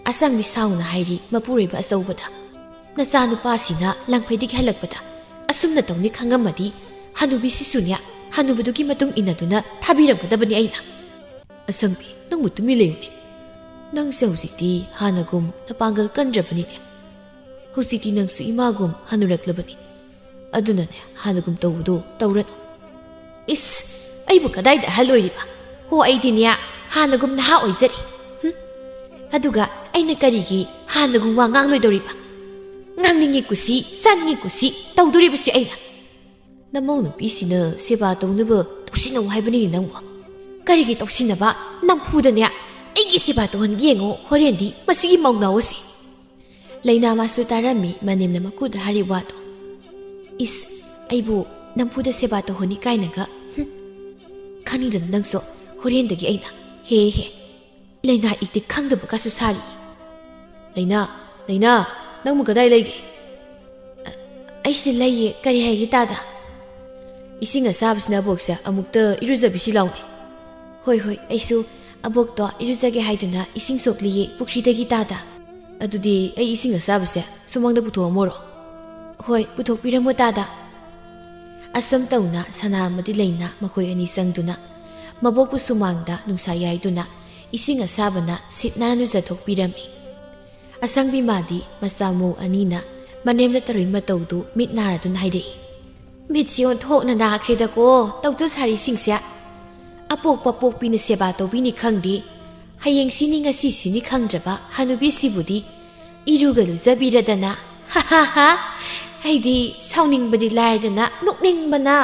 ꯑꯁꯪꯕꯤ ꯁꯥꯎꯅ ꯍꯥꯏꯔꯤ ꯃꯄꯨꯔꯣꯏꯕ ꯑꯆꯧꯕꯗ, "ꯅꯆꯥꯅꯨꯄꯥꯁꯤꯅ ꯂꯪꯐꯩꯗꯒꯤ ꯍꯜꯂꯛꯄꯗ ꯑꯁꯨꯝꯅ ꯇꯧꯅꯤ ꯈꯪꯉꯝꯃꯗꯤ, ꯍꯅꯨꯕꯤꯁꯤꯁꯨꯅꯦ, ꯍꯅꯨꯕꯗꯨꯒꯤ ꯃꯇꯨꯡ ꯏꯟꯅꯗꯨꯅ ꯊꯥꯕꯤꯔꯝꯒꯗꯕꯅꯤ ꯑꯩꯅ꯫" ꯑꯁꯪꯕꯤ, ꯅꯪꯕꯨ ꯇꯨꯃꯤꯟ ꯂꯩꯌꯨꯅꯦ꯫ ꯅꯪꯁꯦ ꯍꯧꯖꯤꯛꯇꯤ ꯍꯥꯟꯅꯒꯨꯝ ꯅꯄꯥꯡꯒꯜ ꯀꯟꯗ꯭ꯔꯕꯅꯤꯅꯦ꯫ ꯍꯧꯖꯤꯛꯇꯤ ꯅꯪꯁꯨ ꯏꯃꯥꯒꯨꯝ ꯍꯅꯨꯔꯛꯂꯕꯅꯤ꯫ ꯑꯗꯨꯅꯅꯦ, ꯍꯥꯟꯅꯒꯨꯝ ꯇꯧꯕꯗꯣ ꯇꯧꯔꯅꯨ꯫ ꯏꯁ, ꯑꯩꯕꯨ ꯀꯗꯥꯏꯗ ꯑꯍꯜ ꯑꯣꯏꯔꯤꯕ? ꯍꯣ, ꯑꯩꯗꯤꯅꯦ, ꯍꯥꯟꯅꯒꯨꯝ ꯅꯍꯥ ꯑꯣꯏꯖꯔꯤ꯫ ꯍꯨꯝ? ꯑꯗꯨꯒ ꯑꯩꯅ ꯀꯔꯤꯒꯤ ꯍꯥꯟꯅꯒꯨꯝ ꯋꯥ ꯉꯥꯡꯂꯣꯏꯗꯧꯔꯤꯕ? ꯉꯥꯡꯅꯤꯡꯉꯤ ꯀꯨꯁꯤ, ꯆꯥꯅꯤꯡꯉꯤ ꯀꯨꯁꯤ ꯇꯧꯗꯣꯔꯤꯕꯁꯤ ꯑꯩꯅ꯫ ꯅꯃꯧ ꯅꯨꯄꯤꯁꯤꯅ ꯁꯦꯕꯥ ꯇꯧꯅꯕ ꯇꯧꯁꯤꯟꯅꯧ ꯍꯥꯏꯕꯅꯤꯅꯦ ꯅꯪꯕꯨ꯫ ꯀꯔꯤꯒꯤ ꯇꯧꯁꯤꯟꯅꯕ? ꯅꯝꯐꯨꯗꯅꯦ ꯑꯩꯒꯤ ꯁꯦꯕꯥ ꯇꯧꯍꯟꯒꯦ ꯌꯦꯡꯉꯣ ꯍꯣꯔꯦꯟꯗꯤ ꯃꯁꯤꯒꯤ ꯃꯧꯅꯥꯎ ꯑꯁꯤ꯫ ꯂꯩꯅꯥ ꯃꯥꯁꯨ ꯇꯥꯔꯝꯃꯤ ꯃꯅꯦꯝꯅ ꯃꯀꯨꯗ ꯍꯥꯏꯔꯤ ꯋꯥꯗꯣ꯫ ꯏꯁ, ꯑꯩꯕꯨ ꯅꯝꯐꯨꯗ ꯁꯦꯕꯥ ꯇꯧꯍꯟꯅꯤ ꯀꯥꯏꯅꯒ꯫ ꯍꯨꯝ꯫ ꯈꯪꯅꯤꯗꯅ ꯅꯪꯁꯨ, ꯍꯣꯔꯦꯟꯗꯒꯤ ꯑꯩꯅ꯫ ꯍꯦ ꯍꯦ꯫ ꯂꯩꯅꯥ ꯏꯛꯇꯤ ꯈꯪꯗꯕꯒꯁꯨ ꯁꯥꯔꯤ꯫ ꯂꯩꯅꯥ, ꯂꯩꯅꯥ, ꯅꯪꯕꯨ ꯀꯗꯥꯏ ꯂꯩꯒꯦ? ꯑ, ꯑꯩꯁꯤ ꯂꯩꯌꯦ, ꯀꯔꯤ ꯍꯥꯏꯒꯦ ꯇꯥꯗ? ꯏꯁꯤꯡ ꯑꯁꯥꯕꯁꯤꯅ ꯑꯕꯣꯛꯁꯦ ꯑꯃꯨꯛꯇ ꯏꯔꯨꯖꯕꯤꯁꯤ ꯂꯥꯎꯅꯦ꯫ ꯍꯣꯏ, ꯍꯣꯏ, ꯑꯩꯁꯨ ꯑꯕꯣꯛꯇꯣ ꯏꯔꯨꯖꯒꯦ ꯍꯥꯏꯗꯨꯅ ꯏꯁꯤꯡ ꯁꯣꯛꯂꯤꯌꯦ ꯄꯨꯈ꯭ꯔꯤꯗꯒꯤ ꯇꯥꯗ꯫ ꯑꯗꯨꯗꯤ ꯑꯩ ꯏꯁꯤꯡ ꯑꯁꯥꯕꯁꯦ ꯁꯨꯃꯥꯡꯗ ꯄꯨꯊꯣꯛꯑꯝꯃꯣꯔꯣ? ꯍꯣꯏ, ꯄꯨꯊꯣꯛꯄꯤꯔꯝꯃꯣ ꯇꯥꯗ꯫ ꯑꯁꯨꯝ ꯇꯧꯅ ꯁꯅꯥ ꯑꯃꯗꯤ ꯂꯩꯅꯥ ꯃꯈꯣꯏ ꯑꯅꯤ ꯆꯪꯗꯨꯅ ꯃꯕꯣꯛꯄꯨ ꯁꯨꯃꯥꯡꯗ ꯅꯨꯡꯁꯥ ꯌꯥꯏꯗꯨꯅ ꯏꯁꯤꯡ ꯑꯁꯥꯕꯅ ꯁꯤꯠ ꯅꯥꯟꯅ ꯂꯨꯖꯊꯣꯛꯄꯤꯔꯝꯃꯤ꯫ ꯑꯁꯪꯕꯤ ꯃꯥꯗꯤ ꯃꯆꯥ ꯃꯧ ꯑꯅꯤꯅ ꯃꯅꯦꯝꯅ ꯇꯧꯔꯤ ꯃꯇꯧꯗꯨ ꯃꯤꯠ ꯅꯥꯔꯗꯨꯅ ꯍꯥꯏꯔꯛꯏ꯫ ꯃꯤꯠꯁꯤ ꯑꯣꯟꯊꯣꯛꯅ ꯅꯥꯈ꯭ꯔꯦꯗꯀꯣ, ꯇꯧꯗ ꯁꯥꯔꯤꯁꯤꯡꯁꯦ꯫ ꯑꯄꯣꯛꯄ ꯄꯣꯛꯄꯤꯅ ꯁꯦꯕꯥ ꯇꯧꯕꯤꯅꯤ ꯈꯪꯗꯦ, ꯍꯌꯦꯡ ꯁꯤꯅꯤ ꯉꯁꯤ ꯁꯤꯅꯤ ꯈꯪꯗ꯭ꯔꯕ ꯍꯅꯨꯕꯤꯁꯤꯕꯨꯗꯤ ꯏꯔꯨꯒ ꯂꯨꯖꯕꯤꯔꯗꯅ꯫ ꯍꯥ ꯍꯥ ꯍꯥ꯫ ꯑꯩꯗꯤ ꯁꯥꯎꯅꯤꯡꯕꯗꯤ ꯂꯥꯏꯔꯗꯅ ꯅꯣꯛꯅꯤꯡꯕꯅ꯫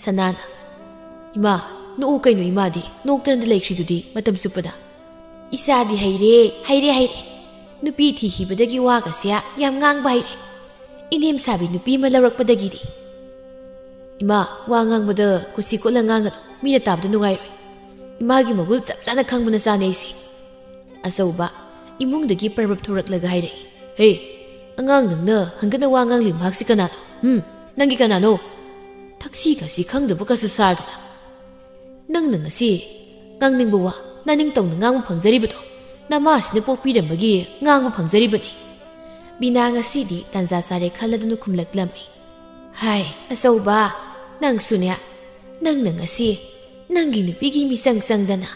ꯁꯅꯥꯅ, "ꯏꯃꯥ, ꯅꯣꯛꯎ ꯀꯩꯅꯣ ꯏꯃꯥꯗꯤ, ꯅꯣꯛꯇꯅꯗ ꯂꯩꯈ꯭ꯔꯤꯗꯨꯗꯤ ꯃꯇꯝ ꯆꯨꯞꯄꯗ?" "ꯏꯆꯥꯗꯤ ꯍꯩꯔꯦ, ꯍꯩꯔꯦ, ꯍꯩꯔꯦ꯫ ꯅꯨꯄꯤ ꯊꯤꯈꯤꯕꯗꯒꯤ ꯋꯥꯒꯁꯦ ꯌꯥꯝ ꯉꯥꯡꯕ ꯍꯩꯔꯦ꯫ ꯏꯅꯦꯝ ꯁꯥꯕꯤ ꯅꯨꯄꯤ ꯑꯃ ꯂꯧꯔꯛꯄꯗꯒꯤꯗꯤ꯫" "ꯏꯃꯥ, ꯋꯥ ꯉꯥꯡꯕꯗ ꯀꯨꯁꯤ ꯀꯣꯠꯂ ꯉꯥꯡꯒꯅꯨ, ꯃꯤꯅ ꯇꯥꯕꯗ ꯅꯨꯡꯉꯥꯏꯔꯣꯏ꯫ ꯏꯃꯥꯒꯤ ꯃꯒꯨꯜ ꯆꯞ ꯆꯥꯅ ꯈꯪꯕ ꯅꯆꯥꯅꯦ ꯑꯩꯁꯦ꯫" ꯑꯆꯧꯕ, ꯏꯃꯨꯡꯗꯒꯤ ꯄꯔꯕꯞ ꯊꯣꯔꯛꯂꯒ ꯍꯥꯏꯔꯛꯏ, "ꯍꯦ, ꯑꯉꯥꯡ ꯅꯪꯅ ꯍꯪꯒꯠꯅ ꯋꯥ ꯉꯥꯡꯂꯤ ꯃꯍꯥꯛꯁꯤ ꯀꯅꯥꯅꯣ? ꯍꯨꯝ, ꯅꯪꯒꯤ ꯀꯅꯥꯅꯣ? ꯊꯛꯁꯤ ꯈꯥꯁꯤ ꯈꯪꯗꯕꯒꯁꯨ ꯁꯥꯔꯗꯅ꯫ ꯅꯪꯅ ꯉꯁꯤ ꯉꯥꯡꯅꯤꯡꯕ ꯋꯥ ꯅꯅꯤꯡꯇꯧꯅ ꯉꯥꯡꯕ ꯐꯪꯖꯔꯤꯕꯗꯣ ꯅꯃꯥꯁꯤꯅ ꯄꯣꯛꯄꯤꯔꯝꯕꯒꯤ ꯉꯥꯡꯕ ꯐꯪꯖꯔꯤꯕꯅꯤ꯫" ꯕꯤꯅꯥ ꯉꯁꯤꯗꯤ ꯇꯥꯟꯖꯥ ꯆꯥꯔꯦ ꯈꯜꯂꯗꯨꯅ ꯈꯨꯝꯂꯛꯂꯝꯃꯤ꯫ "ꯍꯥꯏ, ꯑꯆꯧꯕ, ꯅꯪꯁꯨꯅꯦ, ꯅꯪꯅ ꯉꯁꯤ ꯅꯪꯒꯤ ꯅꯨꯄꯤꯒꯤ ꯃꯤꯆꯪ ꯆꯪꯗꯅ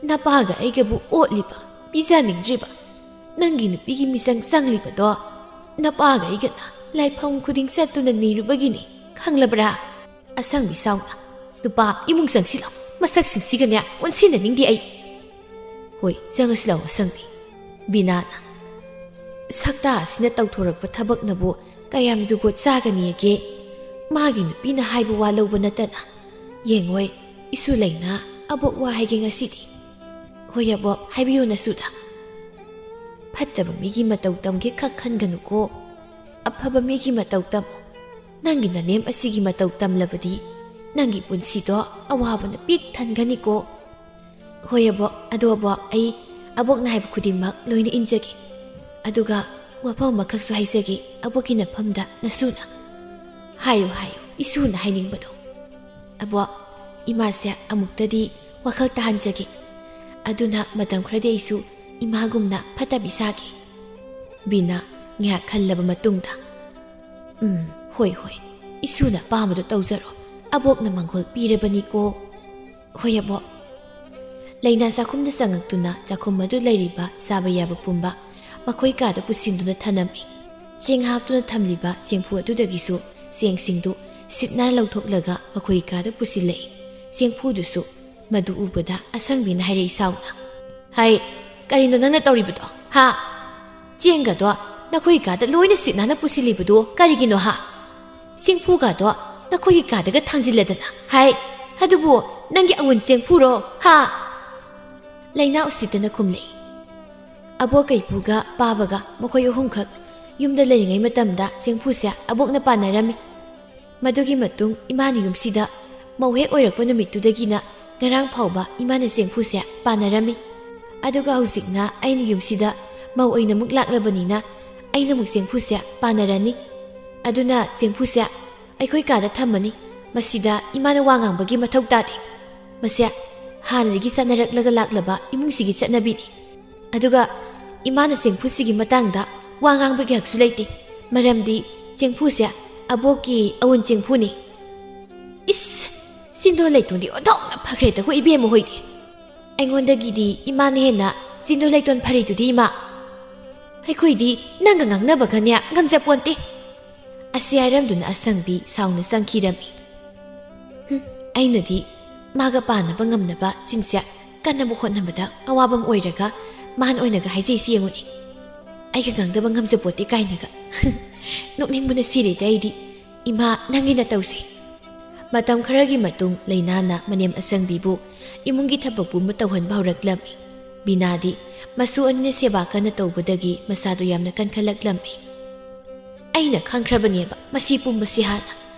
ꯅꯄꯥꯒ ꯑꯩꯒꯕꯨ ꯑꯣꯠꯂꯤꯕ, ꯄꯤꯖꯅꯤꯡꯗ꯭ꯔꯤꯕ, ꯅꯪꯒꯤ ꯅꯨꯄꯤꯒꯤ ꯃꯤꯆꯪ ꯆꯪꯂꯤꯕꯗꯣ ꯅꯄꯥꯒ ꯑꯩꯒꯅ ꯂꯥꯏꯐꯝ ꯈꯨꯗꯤꯡ ꯆꯠꯇꯨꯅ ꯅꯤꯔꯨꯕꯒꯤꯅꯤ, ꯈꯪꯂꯕ꯭ꯔꯥ? ꯑꯁꯪꯕꯤ ꯁꯥꯎꯅ, ꯅꯨꯄꯥ ꯏꯃꯨꯡ ꯆꯪꯁꯤꯜꯂꯣ, ꯃꯁꯛꯁꯤꯡꯁꯤꯒꯅꯦ ꯑꯣꯟꯁꯤꯟꯅꯅꯤꯡꯗꯦ ꯑꯩ꯫" "ꯍꯣꯏ, ꯆꯪꯉꯁꯤ ꯂꯥꯛꯑꯣ ꯑꯁꯪꯕꯤ꯫" ꯕꯤꯅꯥꯅ, "ꯁꯛꯇꯥ ꯑꯁꯤꯅ ꯇꯧꯊꯣꯔꯛꯄ ꯊꯕꯛꯅꯕꯨ ꯀꯌꯥꯝ ꯖꯨꯒꯣꯠ ꯆꯥꯒꯅꯤꯒꯦ? ꯃꯥꯒꯤ ꯅꯨꯄꯤꯅ ꯍꯥꯏꯕ ꯋꯥ ꯂꯧꯕ ꯅꯠꯇꯅ꯫ ꯌꯦꯡꯉꯣꯏ, ꯏꯁꯨ ꯂꯩꯅ ꯑꯕꯣꯛ ꯋꯥ ꯍꯥꯏꯒꯦ ꯉꯁꯤꯗꯤ꯫" "ꯍꯣꯏ ꯑꯕꯣꯛ, ꯍꯥꯏꯕꯤꯌꯨ ꯅꯁꯨꯗ꯫" "ꯐꯠꯇꯕ ꯃꯤꯒꯤ ꯃꯇꯧ ꯇꯝꯒꯦ ꯈꯛ ꯈꯟꯒꯅꯨꯀꯣ꯫ ꯑꯐꯕ ꯃꯤꯒꯤ ꯃꯇꯧ ꯇꯝꯃꯨ꯫ ꯅꯪꯒꯤ ꯅꯅꯦꯝ ꯑꯁꯤꯒꯤ ꯃꯇꯧ ꯇꯝꯂꯕꯗꯤ ꯅꯪꯒꯤ ꯄꯨꯟꯁꯤꯗꯣ ꯑꯋꯥꯕꯅ ꯄꯤꯛ ꯊꯟꯒꯅꯤꯀꯣ꯫" "ꯍꯣꯏ ꯑꯕꯣꯛ, ꯑꯗꯣ ꯑꯕꯣꯛ, ꯑꯩ ꯑꯕꯣꯛꯅ ꯍꯥꯏꯕ ꯈꯨꯗꯤꯡꯃꯛ ꯂꯣꯏꯅ ꯏꯟꯖꯒꯦ꯫ ꯑꯗꯨꯒ ꯋꯥꯐꯝ ꯑꯃꯈꯛꯁꯨ ꯍꯥꯏꯖꯒꯦ ꯑꯕꯣꯛꯀꯤ ꯅꯐꯝꯗ ꯅꯁꯨꯅ꯫" "ꯍꯥꯏꯌꯨ, ꯍꯥꯏꯌꯨ, ꯏꯁꯨꯅ ꯍꯥꯏꯅꯤꯡꯕꯗꯣ꯫" "ꯑꯕꯣꯛ, ꯏꯃꯥꯁꯦ ꯑꯃꯨꯛꯇꯗꯤ ꯋꯥꯈꯜ ꯇꯥꯍꯟꯖꯒꯦ꯫ ꯑꯗꯨꯅ ꯃꯇꯝ ꯈꯔꯗꯤ ꯑꯩꯁꯨ ꯏꯃꯥꯒꯨꯝꯅ ꯐꯠꯇꯕꯤ ꯁꯥꯒꯦ꯫" ꯕꯤꯅꯥ ꯉꯥꯏꯍꯥꯛ ꯈꯜꯂꯕ ꯃꯇꯨꯡꯗ, "ꯎꯝ, ꯍꯣꯏ, ꯍꯣꯏ, ꯏꯁꯨꯅ ꯑꯄꯥꯝꯕꯗꯣ ꯇꯧꯖꯔꯣ꯫ ꯑꯕꯣꯛꯅ ꯃꯪꯒꯣꯜ ꯄꯤꯔꯕꯅꯤꯀꯣ꯫" "ꯍꯣꯏ ꯑꯕꯣꯛ꯫" ꯂꯩꯅꯥ ꯆꯥꯛꯈꯨꯝꯗ ꯆꯪꯉꯛꯇꯨꯅ ꯆꯥꯛꯈꯨꯝ ꯑꯗꯨ ꯂꯩꯔꯤꯕ ꯆꯥꯕ ꯌꯥꯕ ꯄꯨꯝꯕ ꯃꯈꯣꯏ ꯀꯥꯗ ꯄꯨꯁꯤꯟꯗꯨꯅ ꯊꯅꯝꯃꯤ꯫ ꯆꯦꯡ ꯍꯥꯞꯇꯨꯅ ꯊꯝꯂꯤꯕ ꯆꯦꯡꯐꯨ ꯑꯗꯨꯗꯒꯤꯁꯨ ꯆꯦꯡꯁꯤꯡꯗꯨ ꯁꯤꯠ ꯅꯥꯟꯅ ꯂꯧꯊꯣꯛꯂꯒ ꯃꯈꯣꯏ ꯀꯥꯗ ꯄꯨꯁꯤꯜꯂꯛꯏ꯫ ꯆꯦꯡꯐꯨꯗꯨꯁꯨ꯫ ꯃꯗꯨ ꯎꯕꯗ ꯑꯁꯪꯕꯤꯅ ꯍꯥꯏꯔꯛꯏ ꯁꯥꯎꯅ, "ꯍꯥꯏ, ꯀꯔꯤꯅꯣ ꯅꯪꯅ ꯇꯧꯔꯤꯕꯗꯣ, ꯍꯥ? ꯆꯦꯡꯒꯗꯣ ꯅꯈꯣꯏ ꯀꯥꯗ ꯂꯣꯏꯅ ꯁꯤꯠ ꯅꯥꯟꯅ ꯄꯨꯁꯤꯜꯂꯤꯕꯗꯨ ꯀꯔꯤꯒꯤꯅꯣ, ꯍꯥ? ꯆꯦꯡꯐꯨꯒꯗꯣ ꯅꯈꯣꯏꯒꯤ ꯀꯥꯗꯒ ꯊꯥꯡꯖꯤꯜꯂꯗꯅ, ꯍꯥꯏ, ꯑꯗꯨꯕꯨ ꯅꯪꯒꯤ ꯑꯋꯨꯟ ꯆꯦꯡꯐꯨꯔꯣ, ꯍꯥ?" ꯂꯩꯅꯥ ꯎꯁꯤꯠꯇꯅ ꯈꯨꯝꯂꯛꯏ꯫ ꯑꯕꯣꯛ ꯀꯩꯄꯨꯒ ꯄꯥꯕꯒ ꯃꯈꯣꯏ ꯑꯍꯨꯝꯈꯛ ꯌꯨꯝꯗ ꯂꯩꯔꯤꯉꯩ ꯃꯇꯝꯗ ꯆꯦꯡꯐꯨꯁꯦ ꯑꯕꯣꯛꯅ ꯄꯥꯟꯅꯔꯝꯃꯤ꯫ ꯃꯗꯨꯒꯤ ꯃꯇꯨꯡ ꯏꯃꯥꯅ ꯌꯨꯝꯁꯤꯗ ꯃꯧ ꯍꯦꯛ ꯑꯣꯏꯔꯛꯄ ꯅꯨꯃꯤꯠꯇꯨꯗꯒꯤꯅ ꯉꯔꯥꯡ ꯐꯥꯎꯕ ꯏꯃꯥꯅ ꯆꯦꯡꯐꯨꯁꯦ ꯄꯥꯟꯅꯔꯝꯃꯤ꯫ ꯑꯗꯨꯒ ꯍꯧꯖꯤꯛꯅ ꯑꯩꯅ ꯌꯨꯝꯁꯤꯗ ꯃꯧ ꯑꯣꯏꯅ ꯑꯃꯨꯛ ꯂꯥꯛꯂꯕꯅꯤꯅ ꯑꯩꯅ ꯑꯃꯨꯛ ꯆꯦꯡꯐꯨꯁꯦ ꯄꯥꯟꯅꯔꯅꯤ꯫ ꯑꯗꯨꯅ ꯆꯦꯡꯐꯨꯁꯦ ꯑꯩꯈꯣꯏ ꯀꯥꯗ ꯊꯝꯃꯅꯤ꯫ ꯃꯁꯤꯗ ꯏꯃꯥꯅ ꯋꯥ ꯉꯥꯡꯕꯒꯤ ꯃꯊꯧ ꯇꯥꯗꯦ꯫ ꯃꯁꯦ ꯍꯥꯟꯅꯗꯒꯤ ꯆꯠꯅꯔꯛꯂꯒ ꯂꯥꯛꯂꯕ ꯏꯃꯨꯡꯁꯤꯒꯤ ꯆꯠꯅꯕꯤꯅꯤ꯫ ꯑꯗꯨꯒ ꯏꯃꯥꯅ ꯆꯦꯡꯐꯨꯁꯤꯒꯤ ꯃꯇꯥꯡꯗ ꯋꯥ ꯉꯥꯡꯕꯒꯤ ꯍꯛꯁꯨ ꯂꯩꯇꯦ, ꯃꯔꯝꯗꯤ ꯆꯦꯡꯐꯨꯁꯦ ꯑꯕꯣꯛꯀꯤ ꯑꯋꯨꯟ ꯆꯦꯡꯐꯨꯅꯤ꯫ ꯏꯁ! ꯆꯤꯟꯗꯣ ꯂꯩꯇꯣꯟꯗꯤ ꯑꯣꯟꯊꯣꯛꯅ ꯐꯈ꯭ꯔꯦꯗꯀꯣ ꯏꯕꯦꯝꯃ ꯍꯣꯏꯗꯤ꯫ ꯑꯩꯉꯣꯟꯗꯒꯤꯗꯤ ꯏꯃꯥꯅ ꯍꯦꯟꯅ ꯆꯤꯟꯗꯣ ꯂꯩꯇꯣꯟ ꯐꯔꯤꯗꯨꯗꯤ, ꯏꯃꯥ꯫ ꯑꯩꯈꯣꯏꯗꯤ ꯅꯪꯒ ꯉꯥꯡꯅꯕꯒꯅꯦ ꯉꯝꯖꯄꯣꯟꯇꯦ꯫ ꯑꯁꯤ ꯍꯥꯏꯔꯝꯗꯨꯅ ꯑꯁꯪꯕꯤ ꯁꯥꯎꯅ ꯆꯪꯈꯤꯔꯝꯃꯤ꯫ "ꯍꯨꯝ, ꯑꯩꯅꯗꯤ ꯃꯥꯒ ꯄꯥꯅꯕ ꯉꯝꯅꯕ ꯆꯤꯟꯁꯦ ꯀꯟꯅꯕ ꯍꯣꯠꯅꯕꯗ ꯑꯋꯥꯕ ꯑꯃ ꯑꯣꯏꯔꯒ ꯃꯥꯅ ꯑꯣꯏꯅꯒ ꯍꯥꯏꯖꯩꯁꯤ ꯌꯦꯡꯉꯨꯅꯦ꯫ ꯑꯩꯒ ꯉꯥꯡꯗꯕ ꯉꯝꯖꯄꯣꯠꯇꯦ ꯀꯥꯏꯅꯒ꯫ ꯅꯣꯛꯅꯤꯡꯕꯅ ꯁꯤꯔꯦꯗ ꯑꯩꯗꯤ꯫ ꯏꯃꯥ, ꯅꯪꯒꯤꯅ ꯇꯧꯁꯤ꯫" ꯃꯇꯝ ꯈꯔꯒꯤ ꯃꯇꯨꯡ ꯂꯩꯅꯥꯅ ꯃꯅꯦꯝ ꯑꯁꯪꯕꯤꯕꯨ ꯏꯃꯨꯡꯒꯤ ꯊꯕꯛ ꯄꯨꯝꯕ ꯇꯧꯍꯟꯕ ꯍꯧꯔꯛꯂꯝꯃꯤ꯫ ꯕꯤꯅꯥꯗꯤ ꯃꯁꯨ ꯑꯅꯤꯅ ꯁꯦꯕꯥ ꯀꯟꯅ ꯇꯧꯕꯗꯒꯤ ꯃꯁꯥꯗꯨ ꯌꯥꯝꯅ ꯀꯟꯈꯠꯂꯛꯂꯝꯃꯤ꯫ "ꯑꯩꯅ ꯈꯪꯈ꯭ꯔꯕꯅꯦꯕ ꯃꯁꯤ ꯄꯨꯝꯕꯁꯤ ꯍꯥꯟꯅ꯫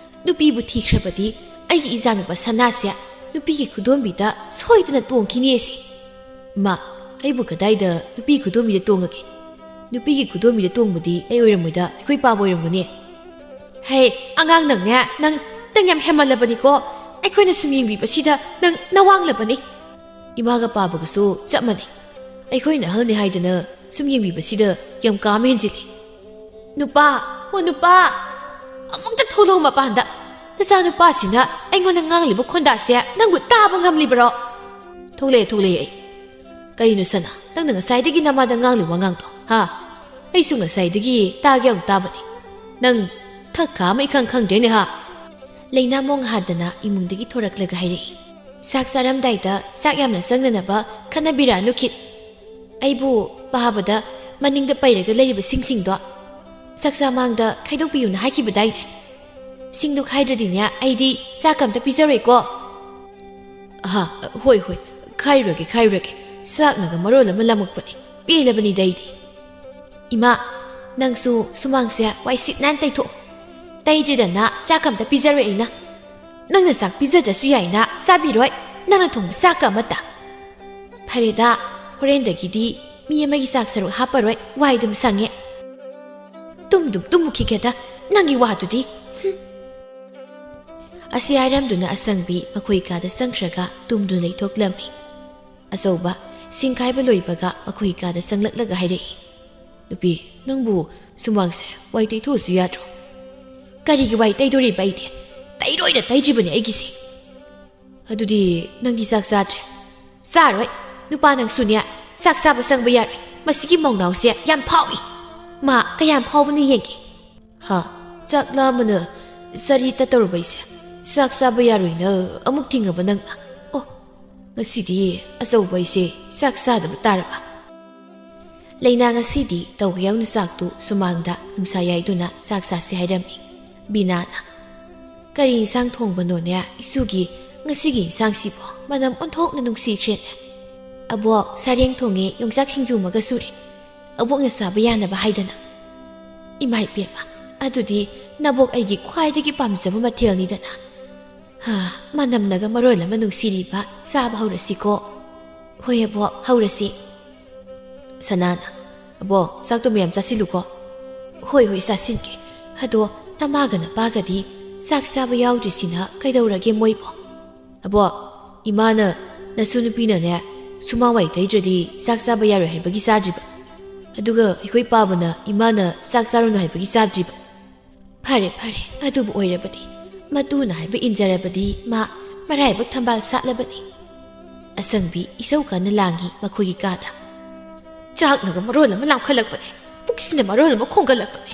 ꯅꯨꯄꯤꯕꯨ ꯊꯤꯈ꯭ꯔꯕꯗꯤ ꯑꯩꯒꯤ ꯏꯆꯥꯅꯨꯄꯥ ꯁꯅꯥꯁꯦ ꯅꯨꯄꯤꯒꯤ ꯈꯨꯗꯣꯝꯕꯤꯗ ꯁꯣꯏꯗꯅ ꯇꯣꯡꯈꯤꯅꯤ ꯑꯁꯤ꯫" "ꯃꯥ, ꯑꯩꯕꯨ ꯀꯗꯥꯏꯗ ꯅꯨꯄꯤ ꯈꯨꯗꯣꯝꯕꯤꯗ ꯇꯣꯡꯉꯒꯦ? ꯅꯨꯄꯤꯒꯤ ꯈꯨꯗꯣꯝꯕꯤꯗ ꯇꯣꯡꯕꯗꯤ ꯑꯩ ꯑꯣꯏꯔꯝꯃꯣꯏꯗ, ꯑꯩꯈꯣꯏ ꯄꯥꯕ ꯑꯣꯏꯔꯝꯒꯅꯤ꯫" "ꯍꯦ, ꯑꯉꯥꯡ ꯅꯪꯅꯦ, ꯅꯪ, ꯅꯪ ꯌꯥꯝ ꯍꯦꯃꯜꯂꯕꯅꯤꯀꯣ꯫ ꯑꯩꯈꯣꯏꯅ ꯁꯨꯝ ꯌꯦꯡꯕꯤꯕꯁꯤꯗ ꯅꯪ ꯅꯋꯥꯡꯂꯕꯅꯤ꯫" "ꯏꯃꯥꯒ ꯄꯥꯕꯒꯁꯨ ꯆꯞ ꯃꯥꯟꯅꯩ꯫ ꯑꯩꯈꯣꯏꯅ ꯑꯍꯜꯅꯤ ꯍꯥꯏꯗꯅ ꯁꯨꯝ ꯌꯦꯡꯕꯤꯕꯁꯤꯗ ꯌꯥꯝ ꯀꯥ ꯑꯃ ꯍꯦꯟꯖꯤꯜꯂꯤ꯫" "ꯅꯨꯄꯥ, ꯑꯣ ꯅꯨꯄꯥ, ꯑꯃꯨꯛꯇ ꯊꯣꯛꯂꯛꯑꯣ ꯃꯄꯥꯟꯗ꯫ ꯅꯆꯥꯅꯨꯄꯥꯁꯤꯅ ꯑꯩꯉꯣꯟꯗ ꯉꯥꯡꯂꯤꯕ ꯈꯣꯟꯗꯥꯁꯦ ꯅꯪꯕꯨ ꯇꯥꯕ ꯉꯝꯂꯤꯕꯔꯣ?" "ꯊꯣꯛꯂꯛꯑꯦ, ꯊꯣꯛꯂꯛꯑꯦ ꯑꯩ꯫ ꯀꯔꯤꯅꯣ ꯁꯅꯥ, ꯅꯪꯅ ꯉꯁꯥꯏꯗꯒꯤ ꯅꯃꯥꯗ ꯉꯥꯡꯂꯤ ꯋꯥꯉꯥꯡꯗꯣ, ꯍꯥ? ꯑꯩꯁꯨ ꯉꯁꯥꯏꯗꯒꯤ ꯇꯥꯒꯦ ꯌꯥꯎꯅ ꯇꯥꯕꯅꯤ꯫ ꯅꯪ ꯊꯛ ꯈꯥ ꯑꯃ ꯏꯈꯪ ꯈꯪꯗ꯭ꯔꯦꯅꯦ, ꯍꯥ?" ꯂꯩꯅꯥ ꯃꯣꯡ ꯍꯥꯗꯅ ꯏꯃꯨꯡꯗꯒꯤ ꯊꯣꯔꯛꯂꯒ ꯍꯥꯏꯔꯛꯏ, "ꯆꯥꯛ ꯆꯥꯔꯝꯗꯥꯏꯗ ꯆꯥꯛ ꯌꯥꯝꯅ ꯆꯪꯅꯅꯕ ꯈꯟꯅꯕꯤꯔꯛꯑꯅꯨ ꯈꯤꯠ꯫ ꯑꯩꯕꯨ ꯄꯥꯕꯗ ꯃꯅꯤꯡꯗ ꯄꯩꯔꯒ ꯂꯩꯔꯤꯕ ꯁꯤꯡꯁꯤꯡꯗꯣ ꯆꯥꯛꯆꯥ ꯃꯥꯡꯗ ꯈꯥꯏꯗꯣꯛꯄꯤꯌꯨꯅ ꯍꯥꯏꯈꯤꯕꯗꯥꯏꯅꯦ? ꯁꯤꯡꯗꯣ ꯈꯥꯏꯗ꯭ꯔꯗꯤꯅꯦ ꯑꯩꯗꯤ ꯆꯥꯛ ꯑꯝꯇ ꯄꯤꯖꯔꯣꯏꯀꯣ"꯫ "ꯑꯍꯥ, ꯍꯣꯏ ꯍꯣꯏ, ꯈꯥꯏꯔꯨꯔꯒꯦ ꯈꯥꯏꯔꯨꯔꯒꯦ꯫ ꯆꯥꯛꯅꯒ ꯃꯔꯣꯜ ꯑꯃ ꯂꯥꯝꯃꯛꯄꯅꯦ, ꯄꯦꯜꯂꯕꯅꯤꯗ ꯑꯩꯗꯤ"꯫ "ꯏꯃꯥ, ꯅꯪꯁꯨ ꯁꯨꯃꯥꯡꯁꯦ ꯋꯥꯏ ꯁꯤꯠ ꯅꯥꯟ ꯇꯩꯊꯣꯛꯑꯣ꯫ ꯇꯩꯗ꯭ꯔꯤꯗꯅ ꯆꯥꯛ ꯑꯝꯇ ꯄꯤꯖꯔꯣꯏ ꯑꯩꯅ"꯫ "ꯅꯪꯅ ꯆꯥꯛ ꯄꯤꯖꯗ꯭ꯔꯁꯨ ꯌꯥꯏꯅ, ꯆꯥꯕꯤꯔꯣꯏ ꯅꯪꯅ ꯊꯣꯡꯕ ꯆꯥꯛꯀ ꯑꯃꯠꯇ"꯫ "ꯐꯔꯦꯗ, ꯍꯣꯔꯦꯟꯗꯒꯤꯗꯤ ꯃꯤ ꯑꯃꯒꯤ ꯆꯥꯛ ꯁꯔꯨꯛ ꯍꯥꯞꯄꯔꯣꯏ, ꯋꯥꯏ ꯑꯗꯨꯝ ꯁꯪꯉꯦ"꯫ "ꯇꯨꯝꯗꯨꯝ ꯇꯨꯝꯃꯨꯈꯤꯒꯦꯗ, ꯅꯪꯒꯤ ꯋꯥꯗꯨꯗꯤ"꯫ ꯍꯨꯝ꯫ ꯑꯁꯤ ꯍꯥꯏꯔꯝꯗꯨꯅ ꯑꯁꯪꯕꯤ ꯃꯈꯣꯏ ꯀꯥꯗ ꯆꯪꯈ꯭ꯔꯒ ꯇꯨꯝꯗꯨꯅ ꯂꯩꯊꯣꯛꯂꯝꯃꯤ꯫ ꯑꯆꯧꯕ ꯁꯤꯡ ꯈꯥꯏꯕ ꯂꯣꯏꯕꯒ ꯃꯈꯣꯏ ꯀꯥꯗ ꯆꯪꯂꯛꯂꯒ ꯍꯥꯏꯔꯛꯏ, "ꯅꯨꯄꯤ, ꯅꯪꯕꯨ ꯁꯨꯃꯥꯡꯁꯦ ꯋꯥꯏ ꯇꯩꯊꯣꯛꯑꯁꯨ ꯌꯥꯗ꯭ꯔꯣ?" "ꯀꯔꯤꯒꯤ ꯋꯥꯏ ꯇꯩꯗꯣꯔꯤꯕ ꯑꯩꯗꯤ? ꯇꯩꯔꯣꯏꯅ ꯇꯩꯗ꯭ꯔꯤꯕꯅꯦ ꯑꯩꯒꯤꯁꯦ"꯫ "ꯑꯗꯨꯗꯤ ꯅꯪꯗꯤ ꯆꯥꯛ ꯆꯥꯗ꯭ꯔꯦ?" "ꯆꯥꯔꯣꯏ꯫ ꯅꯨꯄꯥ ꯅꯪꯁꯨꯅꯦ, ꯆꯥꯛ ꯆꯥꯕ ꯆꯪꯕ ꯌꯥꯔꯣꯏ꯫ ꯃꯁꯤꯒꯤ ꯃꯧꯅꯥꯎꯁꯦ ꯌꯥꯝ ꯐꯥꯎꯏ꯫ ꯃꯥ ꯀꯌꯥꯝ ꯐꯥꯎꯕꯅꯣ ꯌꯦꯡꯒꯦ"꯫ "ꯍꯥ? ꯆꯥꯛ ꯂꯥꯝꯕꯅ ꯆꯔꯤ ꯇꯠꯇꯧꯔꯕ ꯑꯩꯁꯦ? ꯆꯥꯛ ꯆꯥꯕ ꯌꯥꯔꯣꯏꯅ ꯑꯃꯨꯛ ꯊꯤꯡꯉꯕ ꯅꯪꯅ? ꯑꯣ, ꯉꯁꯤꯗꯤ ꯑꯆꯧꯕ ꯑꯩꯁꯦ ꯆꯥꯛ ꯆꯥꯗꯕ ꯇꯥꯔꯕ"꯫ ꯂꯩꯅꯥ ꯉꯁꯤꯗꯤ ꯇꯧꯕ ꯌꯥꯎꯅ ꯆꯥꯛꯇꯨ ꯁꯨꯃꯥꯡꯗ ꯅꯨꯡꯁꯥ ꯌꯥꯏꯗꯨꯅ ꯆꯥꯛ ꯆꯥꯁꯤ ꯍꯥꯏꯔꯝꯃꯤ꯫ ꯕꯤꯅꯥꯅ, "ꯀꯔꯤ ꯏꯟꯁꯥꯡ ꯊꯣꯡꯕꯅꯣꯅꯦ ꯏꯁꯨꯒꯤ? ꯉꯁꯤꯒꯤ ꯏꯟꯁꯥꯡꯁꯤꯕꯣ ꯃꯅꯝ ꯑꯣꯟꯊꯣꯛꯅ ꯅꯨꯡꯁꯤꯈ꯭ꯔꯦꯅꯦ꯫ ꯑꯕꯣꯛ, ꯁꯔꯦꯡ ꯊꯣꯡꯉꯦ, ꯌꯣꯡꯆꯥꯛ ꯁꯤꯡꯖꯨ ꯑꯃꯒ ꯁꯨꯔꯦ꯫ ꯑꯕꯣꯛꯅ ꯆꯥꯕ ꯌꯥꯅꯕ ꯍꯥꯏꯗꯅ"꯫ "ꯏꯃꯥ ꯏꯕꯦꯝꯃ, ꯑꯗꯨꯗꯤ ꯅꯕꯣꯛ ꯑꯩꯒꯤ ꯈ꯭ꯋꯥꯏꯗꯒꯤ ꯄꯥꯝꯖꯕ ꯃꯊꯦꯜꯅꯤꯗꯅ"꯫ "ꯍꯥ, ꯃꯅꯝꯅꯒ ꯃꯔꯣꯜ ꯑꯃ ꯅꯨꯡꯁꯤꯔꯤꯕ, ꯆꯥꯕ ꯍꯧꯔꯁꯤꯀꯣ"꯫ "ꯍꯣꯏ ꯑꯕꯣꯛ, ꯍꯧꯔꯁꯤ"꯫ ꯁꯅꯥꯅ, "ꯑꯕꯣꯛ, ꯆꯥꯛꯇꯣ ꯃꯌꯥꯝ ꯆꯥꯁꯤꯜꯂꯨꯀꯣ"꯫ "ꯍꯣꯏ ꯍꯣꯏ, ꯆꯥꯁꯤꯟꯒꯦ꯫ ꯑꯗꯣ ꯅꯃꯥꯒ ꯅꯄꯥꯒꯗꯤ ꯆꯥꯛ ꯆꯥꯕ ꯌꯥꯎꯗ꯭ꯔꯤꯁꯤꯅ ꯀꯩꯗꯧꯔꯒꯦ ꯃꯣꯏꯕꯣ?" "ꯑꯕꯣꯛ, ꯏꯃꯥꯅ ꯅꯁꯨ ꯅꯨꯄꯤꯅꯅꯦ ꯁꯨꯃꯥꯡ ꯋꯥꯏ ꯇꯩꯗ꯭ꯔꯗꯤ ꯆꯥꯛ ꯆꯥꯕ ꯌꯥꯔꯣꯏ ꯍꯥꯏꯕꯒꯤ ꯆꯥꯗ꯭ꯔꯤꯕ꯫ ꯑꯗꯨꯒ ꯑꯩꯈꯣꯏ ꯄꯥꯕꯅ ꯏꯃꯥꯅ ꯆꯥꯛ ꯆꯥꯔꯨꯅꯨ ꯍꯥꯏꯕꯒꯤ ꯆꯥꯗ꯭ꯔꯤꯕ"꯫ "ꯐꯔꯦ ꯐꯔꯦ, ꯑꯗꯨꯕꯨ ꯑꯣꯏꯔꯕꯗꯤ, ꯃꯇꯨꯅ ꯍꯥꯏꯕ ꯏꯟꯖꯔꯕꯗꯤ ꯃꯥ ꯃꯔꯥꯏꯕꯛ ꯊꯝꯕꯥꯜ ꯁꯥꯠꯂꯕꯅꯤ"꯫ ꯑꯁꯪꯕꯤ ꯏꯁꯧ ꯀꯟꯅ ꯂꯥꯡꯉꯤ ꯃꯈꯣꯏꯒꯤ ꯀꯥꯗ꯫ "ꯆꯥꯛꯅꯒ ꯃꯔꯣꯜ ꯑꯃ ꯂꯥꯝꯈꯠꯂꯛꯄꯅꯦ, ꯄꯨꯛꯁꯤꯅ ꯃꯔꯣꯜ ꯑꯃ ꯈꯣꯡꯒꯠꯂꯛꯄꯅꯦ꯫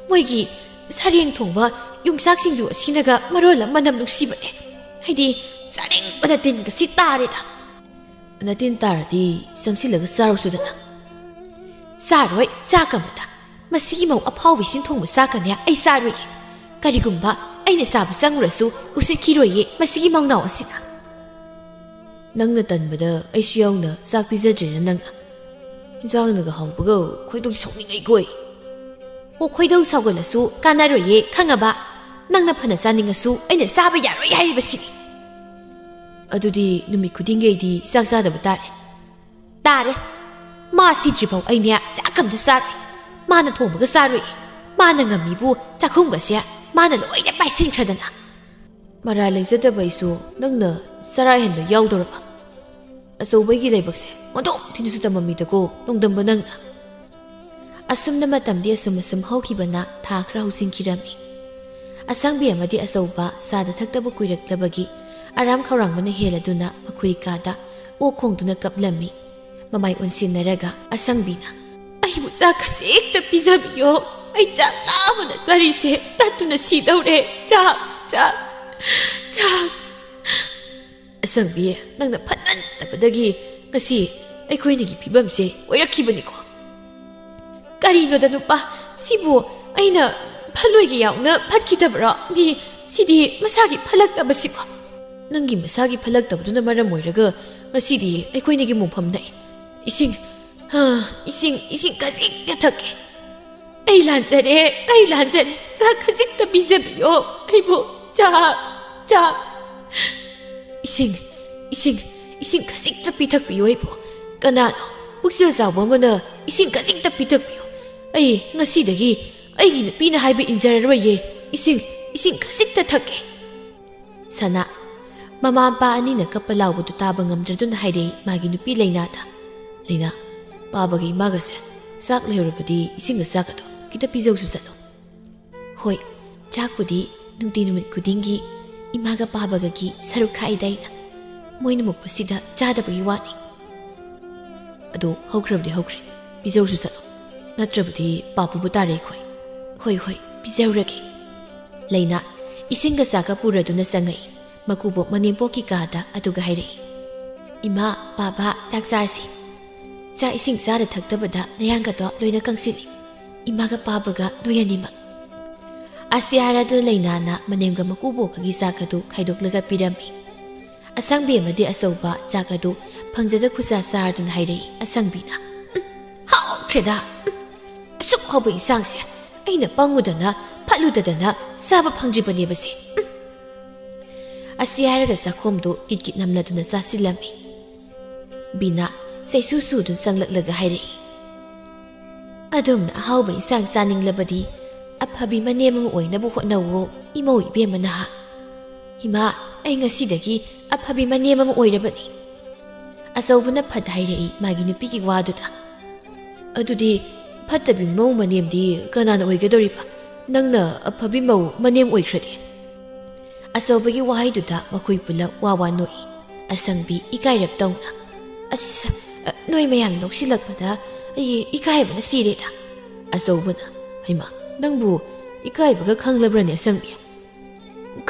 ꯃꯣꯏꯒꯤ ꯁꯔꯦꯡ ꯊꯣꯡꯕ ꯌꯣꯡꯆꯥꯛ ꯁꯤꯡꯖꯨ ꯑꯁꯤꯅꯒ ꯃꯔꯣꯜ ꯑꯃ ꯃꯅꯝ ꯅꯨꯡꯁꯤꯕꯅꯦ꯫ ꯍꯥꯏꯗꯤ, ꯆꯥꯅꯤꯡꯕꯅ ꯇꯤꯟꯒꯁꯤ ꯇꯥꯔꯦꯗ꯫ ꯅꯇꯤꯟ ꯇꯥꯔꯗꯤ ꯆꯪꯁꯤꯜꯂꯒ ꯆꯥꯔꯨꯁꯨꯗꯅ꯫ ꯆꯥꯔꯣꯏ, ꯆꯥꯛ ꯑꯃꯇ꯫ ꯃꯁꯤꯒꯤ ꯃꯧ ꯑꯐꯥꯎꯕꯤ ꯁꯤꯟ ꯊꯣꯡꯕ ꯆꯥꯛꯀꯅꯦ ꯑꯩ ꯆꯥꯔꯣꯏꯌꯦ꯫ ꯀꯔꯤꯒꯨꯝꯕ ꯑꯩꯅ ꯆꯥꯕ ꯆꯪꯉꯨꯔꯁꯨ ꯎꯁꯤꯠꯈꯤꯔꯣꯏꯌꯦ ꯃꯁꯤꯒꯤ ꯃꯧꯅꯥꯎ ꯑꯁꯤꯅ꯫ ꯅꯪꯅ ꯇꯟꯕꯗ ꯑꯩꯁꯨ ꯌꯥꯎꯅ ꯆꯥꯛ ꯄꯤꯖꯗ꯭ꯔꯦꯅ ꯅꯪꯅ꯫ ꯏꯟꯖꯥꯡꯅꯒ ꯍꯥꯎꯕꯒ ꯈꯣꯏꯗꯧ ꯁꯥꯎꯅꯤꯡꯉꯩ ꯀꯣꯏ꯫ ꯑꯣ, ꯈꯣꯏꯗꯧ ꯁꯥꯎꯒꯠꯂꯁꯨ ꯀꯥꯟꯅꯔꯣꯏꯌꯦ, ꯈꯪꯉꯕ? ꯅꯪꯅ ꯐꯅ ꯆꯥꯅꯤꯡꯉꯁꯨ ꯑꯩꯅ ꯆꯥꯕ ꯌꯥꯔꯣꯏ ꯍꯥꯏꯔꯤꯕꯁꯤꯅꯤ꯫ ꯑꯗꯨꯗꯤ ꯅꯨꯃꯤꯠ ꯈꯨꯗꯤꯡꯒꯤ ꯑꯩꯗꯤ ꯆꯥꯛ ꯆꯥꯗꯕ ꯇꯥꯔꯦ꯫ ꯇꯥꯔꯦ꯫ ꯃꯥ ꯁꯤꯗ꯭ꯔꯤꯐꯥꯎ ꯑꯩꯅꯦ ꯆꯥꯛ ꯑꯝꯇ ꯆꯥꯔꯣꯏ꯫ ꯃꯥꯅ ꯊꯣꯡꯕꯒ ꯆꯥꯔꯣꯏ꯫ ꯃꯥꯅ ꯉꯝꯃꯤꯕꯨ ꯆꯥꯛꯈꯨꯝꯒꯁꯦ ꯃꯥꯅ ꯂꯣꯏꯅ ꯄꯥꯏꯁꯤꯟꯈ꯭ꯔꯗꯅ꯫ ꯃꯔꯥꯜ ꯂꯩꯖꯗꯕ ꯑꯩꯁꯨ ꯅꯪꯅ ꯆꯔꯥ ꯍꯦꯟꯕ ꯌꯥꯎꯗꯧꯔꯕ? ꯑꯆꯧꯕꯒꯤ ꯂꯥꯏꯕꯛꯁꯦ ꯑꯣꯟꯊꯣꯛ ꯊꯤꯅꯁꯨ ꯇꯝꯃꯝꯃꯤꯗꯀꯣ, ꯅꯣꯡꯗꯝꯕ ꯅꯪꯅ꯫ ꯑꯁꯨꯝꯅ ꯃꯇꯝꯗꯤ ꯑꯁꯨꯝ ꯑꯁꯨꯝ ꯍꯧꯈꯤꯕꯅ ꯊꯥ ꯈꯔ ꯍꯧꯖꯤꯟꯈꯤꯔꯝꯃꯤ꯫ ꯑꯁꯪꯕꯤ ꯑꯃꯗꯤ ꯑꯆꯧꯕ ꯆꯥꯗ ꯊꯛꯇꯕ ꯀꯨꯏꯔꯛꯂꯕꯒꯤ ꯑꯔꯥꯝ ꯈꯧꯔꯥꯡꯕꯅ ꯍꯦꯜꯂꯗꯨꯅ ꯃꯈꯣꯏ ꯀꯥꯗ ꯑꯣꯛ ꯈꯣꯡꯗꯨꯅ ꯀꯞꯂꯝꯃꯤ꯫ ꯃꯃꯥꯏ ꯑꯣꯟꯁꯤꯟꯅꯔꯒ ꯑꯁꯪꯕꯤꯅ, "ꯑꯩꯕꯨ ꯆꯥꯛ ꯈꯖꯤꯛꯇ ꯄꯤꯖꯕꯤꯌꯣ꯫ ꯑꯩ ꯆꯥꯛ ꯂꯥꯝꯕꯅ ꯆꯔꯤꯁꯦ ꯇꯠꯇꯨꯅ ꯁꯤꯗꯧꯔꯦ꯫ ꯆꯥꯛ, ꯆꯥꯛ, ꯆꯥꯛ!" "ꯑꯁꯪꯕꯤ, ꯅꯪꯅ ꯐꯠꯃꯟꯗꯕꯗꯒꯤ ꯉꯁꯤ ꯑꯩꯈꯣꯏꯅꯤꯒꯤ ꯐꯤꯕꯝꯁꯦ ꯑꯣꯏꯔꯛꯈꯤꯕꯅꯤꯀꯣ꯫" "ꯀꯔꯤꯅꯣꯗ ꯅꯨꯄꯥ, ꯁꯤꯕꯨ ꯑꯩꯅ ꯐꯠꯂꯣꯏꯒꯦ ꯌꯥꯎꯅ ꯐꯠꯈꯤꯗꯕ꯭ꯔꯣ? ꯃꯤ ꯁꯤꯗꯤ ꯃꯁꯥꯒꯤ ꯐꯠꯂꯛꯇꯕꯁꯤꯕꯣ꯫" "ꯅꯪꯒꯤ ꯃꯁꯥꯒꯤ ꯐꯠꯂꯛꯇꯕꯗꯨꯅ ꯃꯔꯝ ꯑꯣꯏꯔꯒ ꯉꯁꯤꯗꯤ ꯑꯩꯈꯣꯏꯅꯤꯒꯤ ꯃꯣꯡꯐꯝ ꯅꯛꯏ꯫ ꯏꯁꯤꯡ, ꯍꯥ, ꯏꯁꯤꯡ, ꯏꯁꯤꯡ ꯈꯖꯤꯛꯇ ꯊꯛꯀꯦ꯫" "ꯑꯩ ꯂꯥꯟꯖꯔꯦ, ꯑꯩ ꯂꯥꯟꯖꯔꯦ꯫ ꯆꯥꯛ ꯈꯖꯤꯛꯇ ꯄꯤꯖꯕꯤꯌꯣ ꯑꯩꯕꯨ꯫ ꯆꯥꯛ, ꯆꯥꯛ!" "ꯏꯁꯤꯡ, ꯏꯁꯤꯡ, ꯏꯁꯤꯡ ꯈꯖꯤꯛꯇ ꯄꯤꯊꯛꯄꯤꯌꯨ ꯑꯩꯕꯨ꯫ ꯀꯅꯥꯅꯣ ꯄꯨꯛꯆꯦꯜ ꯆꯥꯎꯕ ꯑꯃꯅ ꯏꯁꯤꯡ ꯈꯖꯤꯛꯇ ꯄꯤꯊꯛꯄꯤꯌꯨ꯫ ꯑꯩ ꯉꯁꯤꯗꯒꯤ ꯑꯩꯒꯤ ꯅꯨꯄꯤꯅ ꯍꯥꯏꯕ ꯏꯟꯖꯔꯔꯣꯏꯌꯦ꯫ ꯏꯁꯤꯡ, ꯏꯁꯤꯡ ꯈꯖꯤꯛꯇ ꯊꯛꯀꯦ꯫" ꯁꯅꯥ, ꯃꯃꯥ ꯃꯄꯥ ꯑꯅꯤꯅ ꯀꯞꯄ ꯂꯥꯎꯕꯗꯨ ꯇꯥꯕ ꯉꯝꯗ꯭ꯔꯗꯨꯅ ꯍꯥꯏꯔꯛꯏ ꯃꯥꯒꯤ ꯅꯨꯄꯤ ꯂꯩꯅꯥꯗ, "ꯂꯩꯅꯥ, ꯄꯥꯕꯒ ꯏꯃꯥꯒꯁꯦ ꯆꯥꯛ ꯂꯩꯍꯧꯔꯕꯗꯤ ꯏꯁꯤꯡꯒ ꯆꯥꯛꯀꯗꯣ ꯈꯤꯇ ꯄꯤꯖꯧꯁꯨ ꯆꯠꯂꯣ꯫" "ꯍꯣꯏ, ꯆꯥꯛꯄꯨꯗꯤ ꯅꯨꯡꯇꯤ ꯅꯨꯃꯤꯠ ꯈꯨꯗꯤꯡꯒꯤ ꯏꯃꯥꯒ ꯄꯥꯕꯒꯒꯤ ꯁꯔꯨꯛ ꯈꯥꯛꯏꯗ ꯑꯩꯅ꯫ ꯃꯣꯏꯅ ꯃꯨꯛꯄꯁꯤꯗ ꯆꯥꯗꯕꯒꯤ ꯋꯥꯅꯤ꯫" "ꯑꯗꯣ ꯍꯧꯈ꯭ꯔꯕꯗꯤ ꯍꯧꯈ꯭ꯔꯦ, ꯄꯤꯖꯧꯁꯨ ꯆꯠꯂꯣ, ꯅꯠꯇ꯭ꯔꯕꯗꯤ ꯄꯥꯞ ꯄꯨꯕ ꯇꯥꯔꯦ ꯑꯩꯈꯣꯏ꯫" "ꯍꯣꯏ, ꯍꯣꯏ, ꯄꯤꯖꯔꯨꯔꯒꯦ꯫" ꯂꯩꯅꯥ ꯏꯁꯤꯡꯒ ꯆꯥꯛꯀ ꯄꯨꯔꯗꯨꯅ ꯆꯪꯉꯛꯏ꯫ ꯃꯀꯨꯕꯣꯛ ꯃꯅꯦꯝꯄꯣꯛꯀꯤ ꯀꯥꯗ ꯑꯗꯨꯒ ꯍꯥꯏꯔꯛꯏ, "ꯏꯃꯥ, ꯄꯥꯕ, ꯆꯥꯛ ꯆꯥꯔꯁꯤ꯫ ꯆꯥꯛ ꯏꯁꯤꯡ ꯆꯥꯗ ꯊꯛꯇꯕꯗ ꯅꯌꯥꯡꯒꯗꯣ ꯂꯣꯏꯅ ꯀꯪꯁꯤꯜꯂꯤ꯫ ꯏꯃꯥꯒ ꯄꯥꯕꯒ ꯅꯣꯏ ꯑꯅꯤꯃꯛ꯫" ꯑꯁꯤ ꯍꯥꯏꯔꯗꯨꯅ ꯂꯩꯅꯥꯅ ꯃꯅꯦꯝꯒ ꯃꯀꯨꯕꯣꯛꯀꯒꯤ ꯆꯥꯛ ꯑꯗꯨ ꯈꯥꯏꯗꯣꯛꯂꯒ ꯄꯤꯔꯝꯃꯤ꯫ ꯑꯁꯪꯕꯤ ꯑꯃꯗꯤ ꯑꯆꯧꯕ ꯆꯥꯛ ꯑꯗꯨ ꯐꯪꯖꯗ ꯈꯨꯠꯁꯥ ꯆꯥꯔꯗꯨꯅ ꯍꯥꯏꯔꯛꯏ ꯑꯁꯪꯕꯤꯅ, "ꯎꯝ, ꯍꯥꯎꯈ꯭ꯔꯦꯗ꯫ ꯎꯝ, ꯑꯁꯨꯛ ꯍꯥꯎꯕ ꯏꯟꯁꯥꯡꯁꯦ ꯑꯩꯅ ꯄꯪꯉꯨꯗꯅ ꯐꯠꯂꯨꯗꯗꯅ ꯆꯥꯕ ꯐꯪꯗ꯭ꯔꯤꯕꯅꯦꯕꯁꯦ꯫ ꯎꯝ꯫" ꯑꯁꯤ ꯍꯥꯏꯔꯒ ꯆꯥꯛꯈꯣꯝꯗꯨ ꯀꯤꯠ ꯀꯤꯠ ꯅꯝꯂꯗꯨꯅ ꯆꯥꯁꯤꯜꯂꯝꯃꯤ꯫ ꯕꯤꯅꯥ ꯆꯩꯁꯨ ꯁꯨꯗꯨꯅ ꯆꯪꯂꯛꯂꯒ ꯍꯥꯏꯔꯛꯏ, "ꯑꯗꯨꯝꯅ ꯑꯍꯥꯎꯕ ꯏꯟꯁꯥꯡ ꯆꯥꯅꯤꯡꯂꯕꯗꯤ ꯑꯐꯕꯤ ꯃꯅꯦꯝ ꯑꯃ ꯑꯣꯏꯅꯕ ꯍꯣꯠꯅꯧꯋꯣ, ꯏꯃꯧ ꯏꯕꯦꯝꯃ ꯅꯍꯥ꯫" "ꯏꯃꯥ, ꯑꯩ ꯉꯁꯤꯗꯒꯤ ꯑꯐꯕꯤ ꯃꯅꯦꯝ ꯑꯃ ꯑꯣꯏꯔꯕꯅꯤ꯫" ꯑꯆꯧꯕꯅ ꯐꯠ ꯍꯥꯏꯔꯛꯏ ꯃꯥꯒꯤ ꯅꯨꯄꯤꯒꯤ ꯋꯥꯗꯨꯗ꯫ "ꯑꯗꯨꯗꯤ ꯐꯠꯇꯕꯤ ꯃꯧ ꯃꯅꯦꯝꯗꯤ ꯀꯅꯥꯅ ꯑꯣꯏꯒꯗꯧꯔꯤꯕ? ꯅꯪꯅ ꯑꯐꯕꯤ ꯃꯧ ꯃꯅꯦꯝ ꯑꯣꯏꯈ꯭ꯔꯗꯤ?" ꯑꯆꯧꯕꯒꯤ ꯋꯥꯍꯩꯗꯨꯗ ꯃꯈꯣꯏ ꯄꯨꯂꯞ ꯋꯥ ꯋꯥ ꯅꯣꯛꯏ꯫ ꯑꯁꯪꯕꯤ ꯏꯀꯥꯏꯔꯞ ꯇꯧꯅ, "ꯑꯁ, ꯅꯣꯏ ꯃꯌꯥꯝ ꯅꯣꯛꯁꯤꯜꯂꯛꯄꯗ ꯑꯩ ꯏꯀꯥꯏꯕꯅ ꯁꯤꯔꯦꯗ꯫" ꯑꯆꯧꯕꯅ, "ꯍꯩꯃꯥ, ꯅꯪꯕꯨ ꯏꯀꯥꯏꯕꯒ ꯈꯪꯂꯕ꯭ꯔꯅꯦ ꯑꯁꯪꯕꯤ?"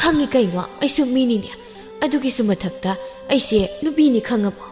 "ꯈꯪꯉꯤ ꯀꯩꯅꯣ, ꯑꯩꯁꯨ ꯃꯤꯅꯤꯅꯦ꯫ ꯑꯗꯨꯒꯤꯁꯨ ꯃꯊꯛꯇ ꯑꯩꯁꯦ ꯅꯨꯄꯤꯅꯤ ꯈꯪꯉꯕꯣ?"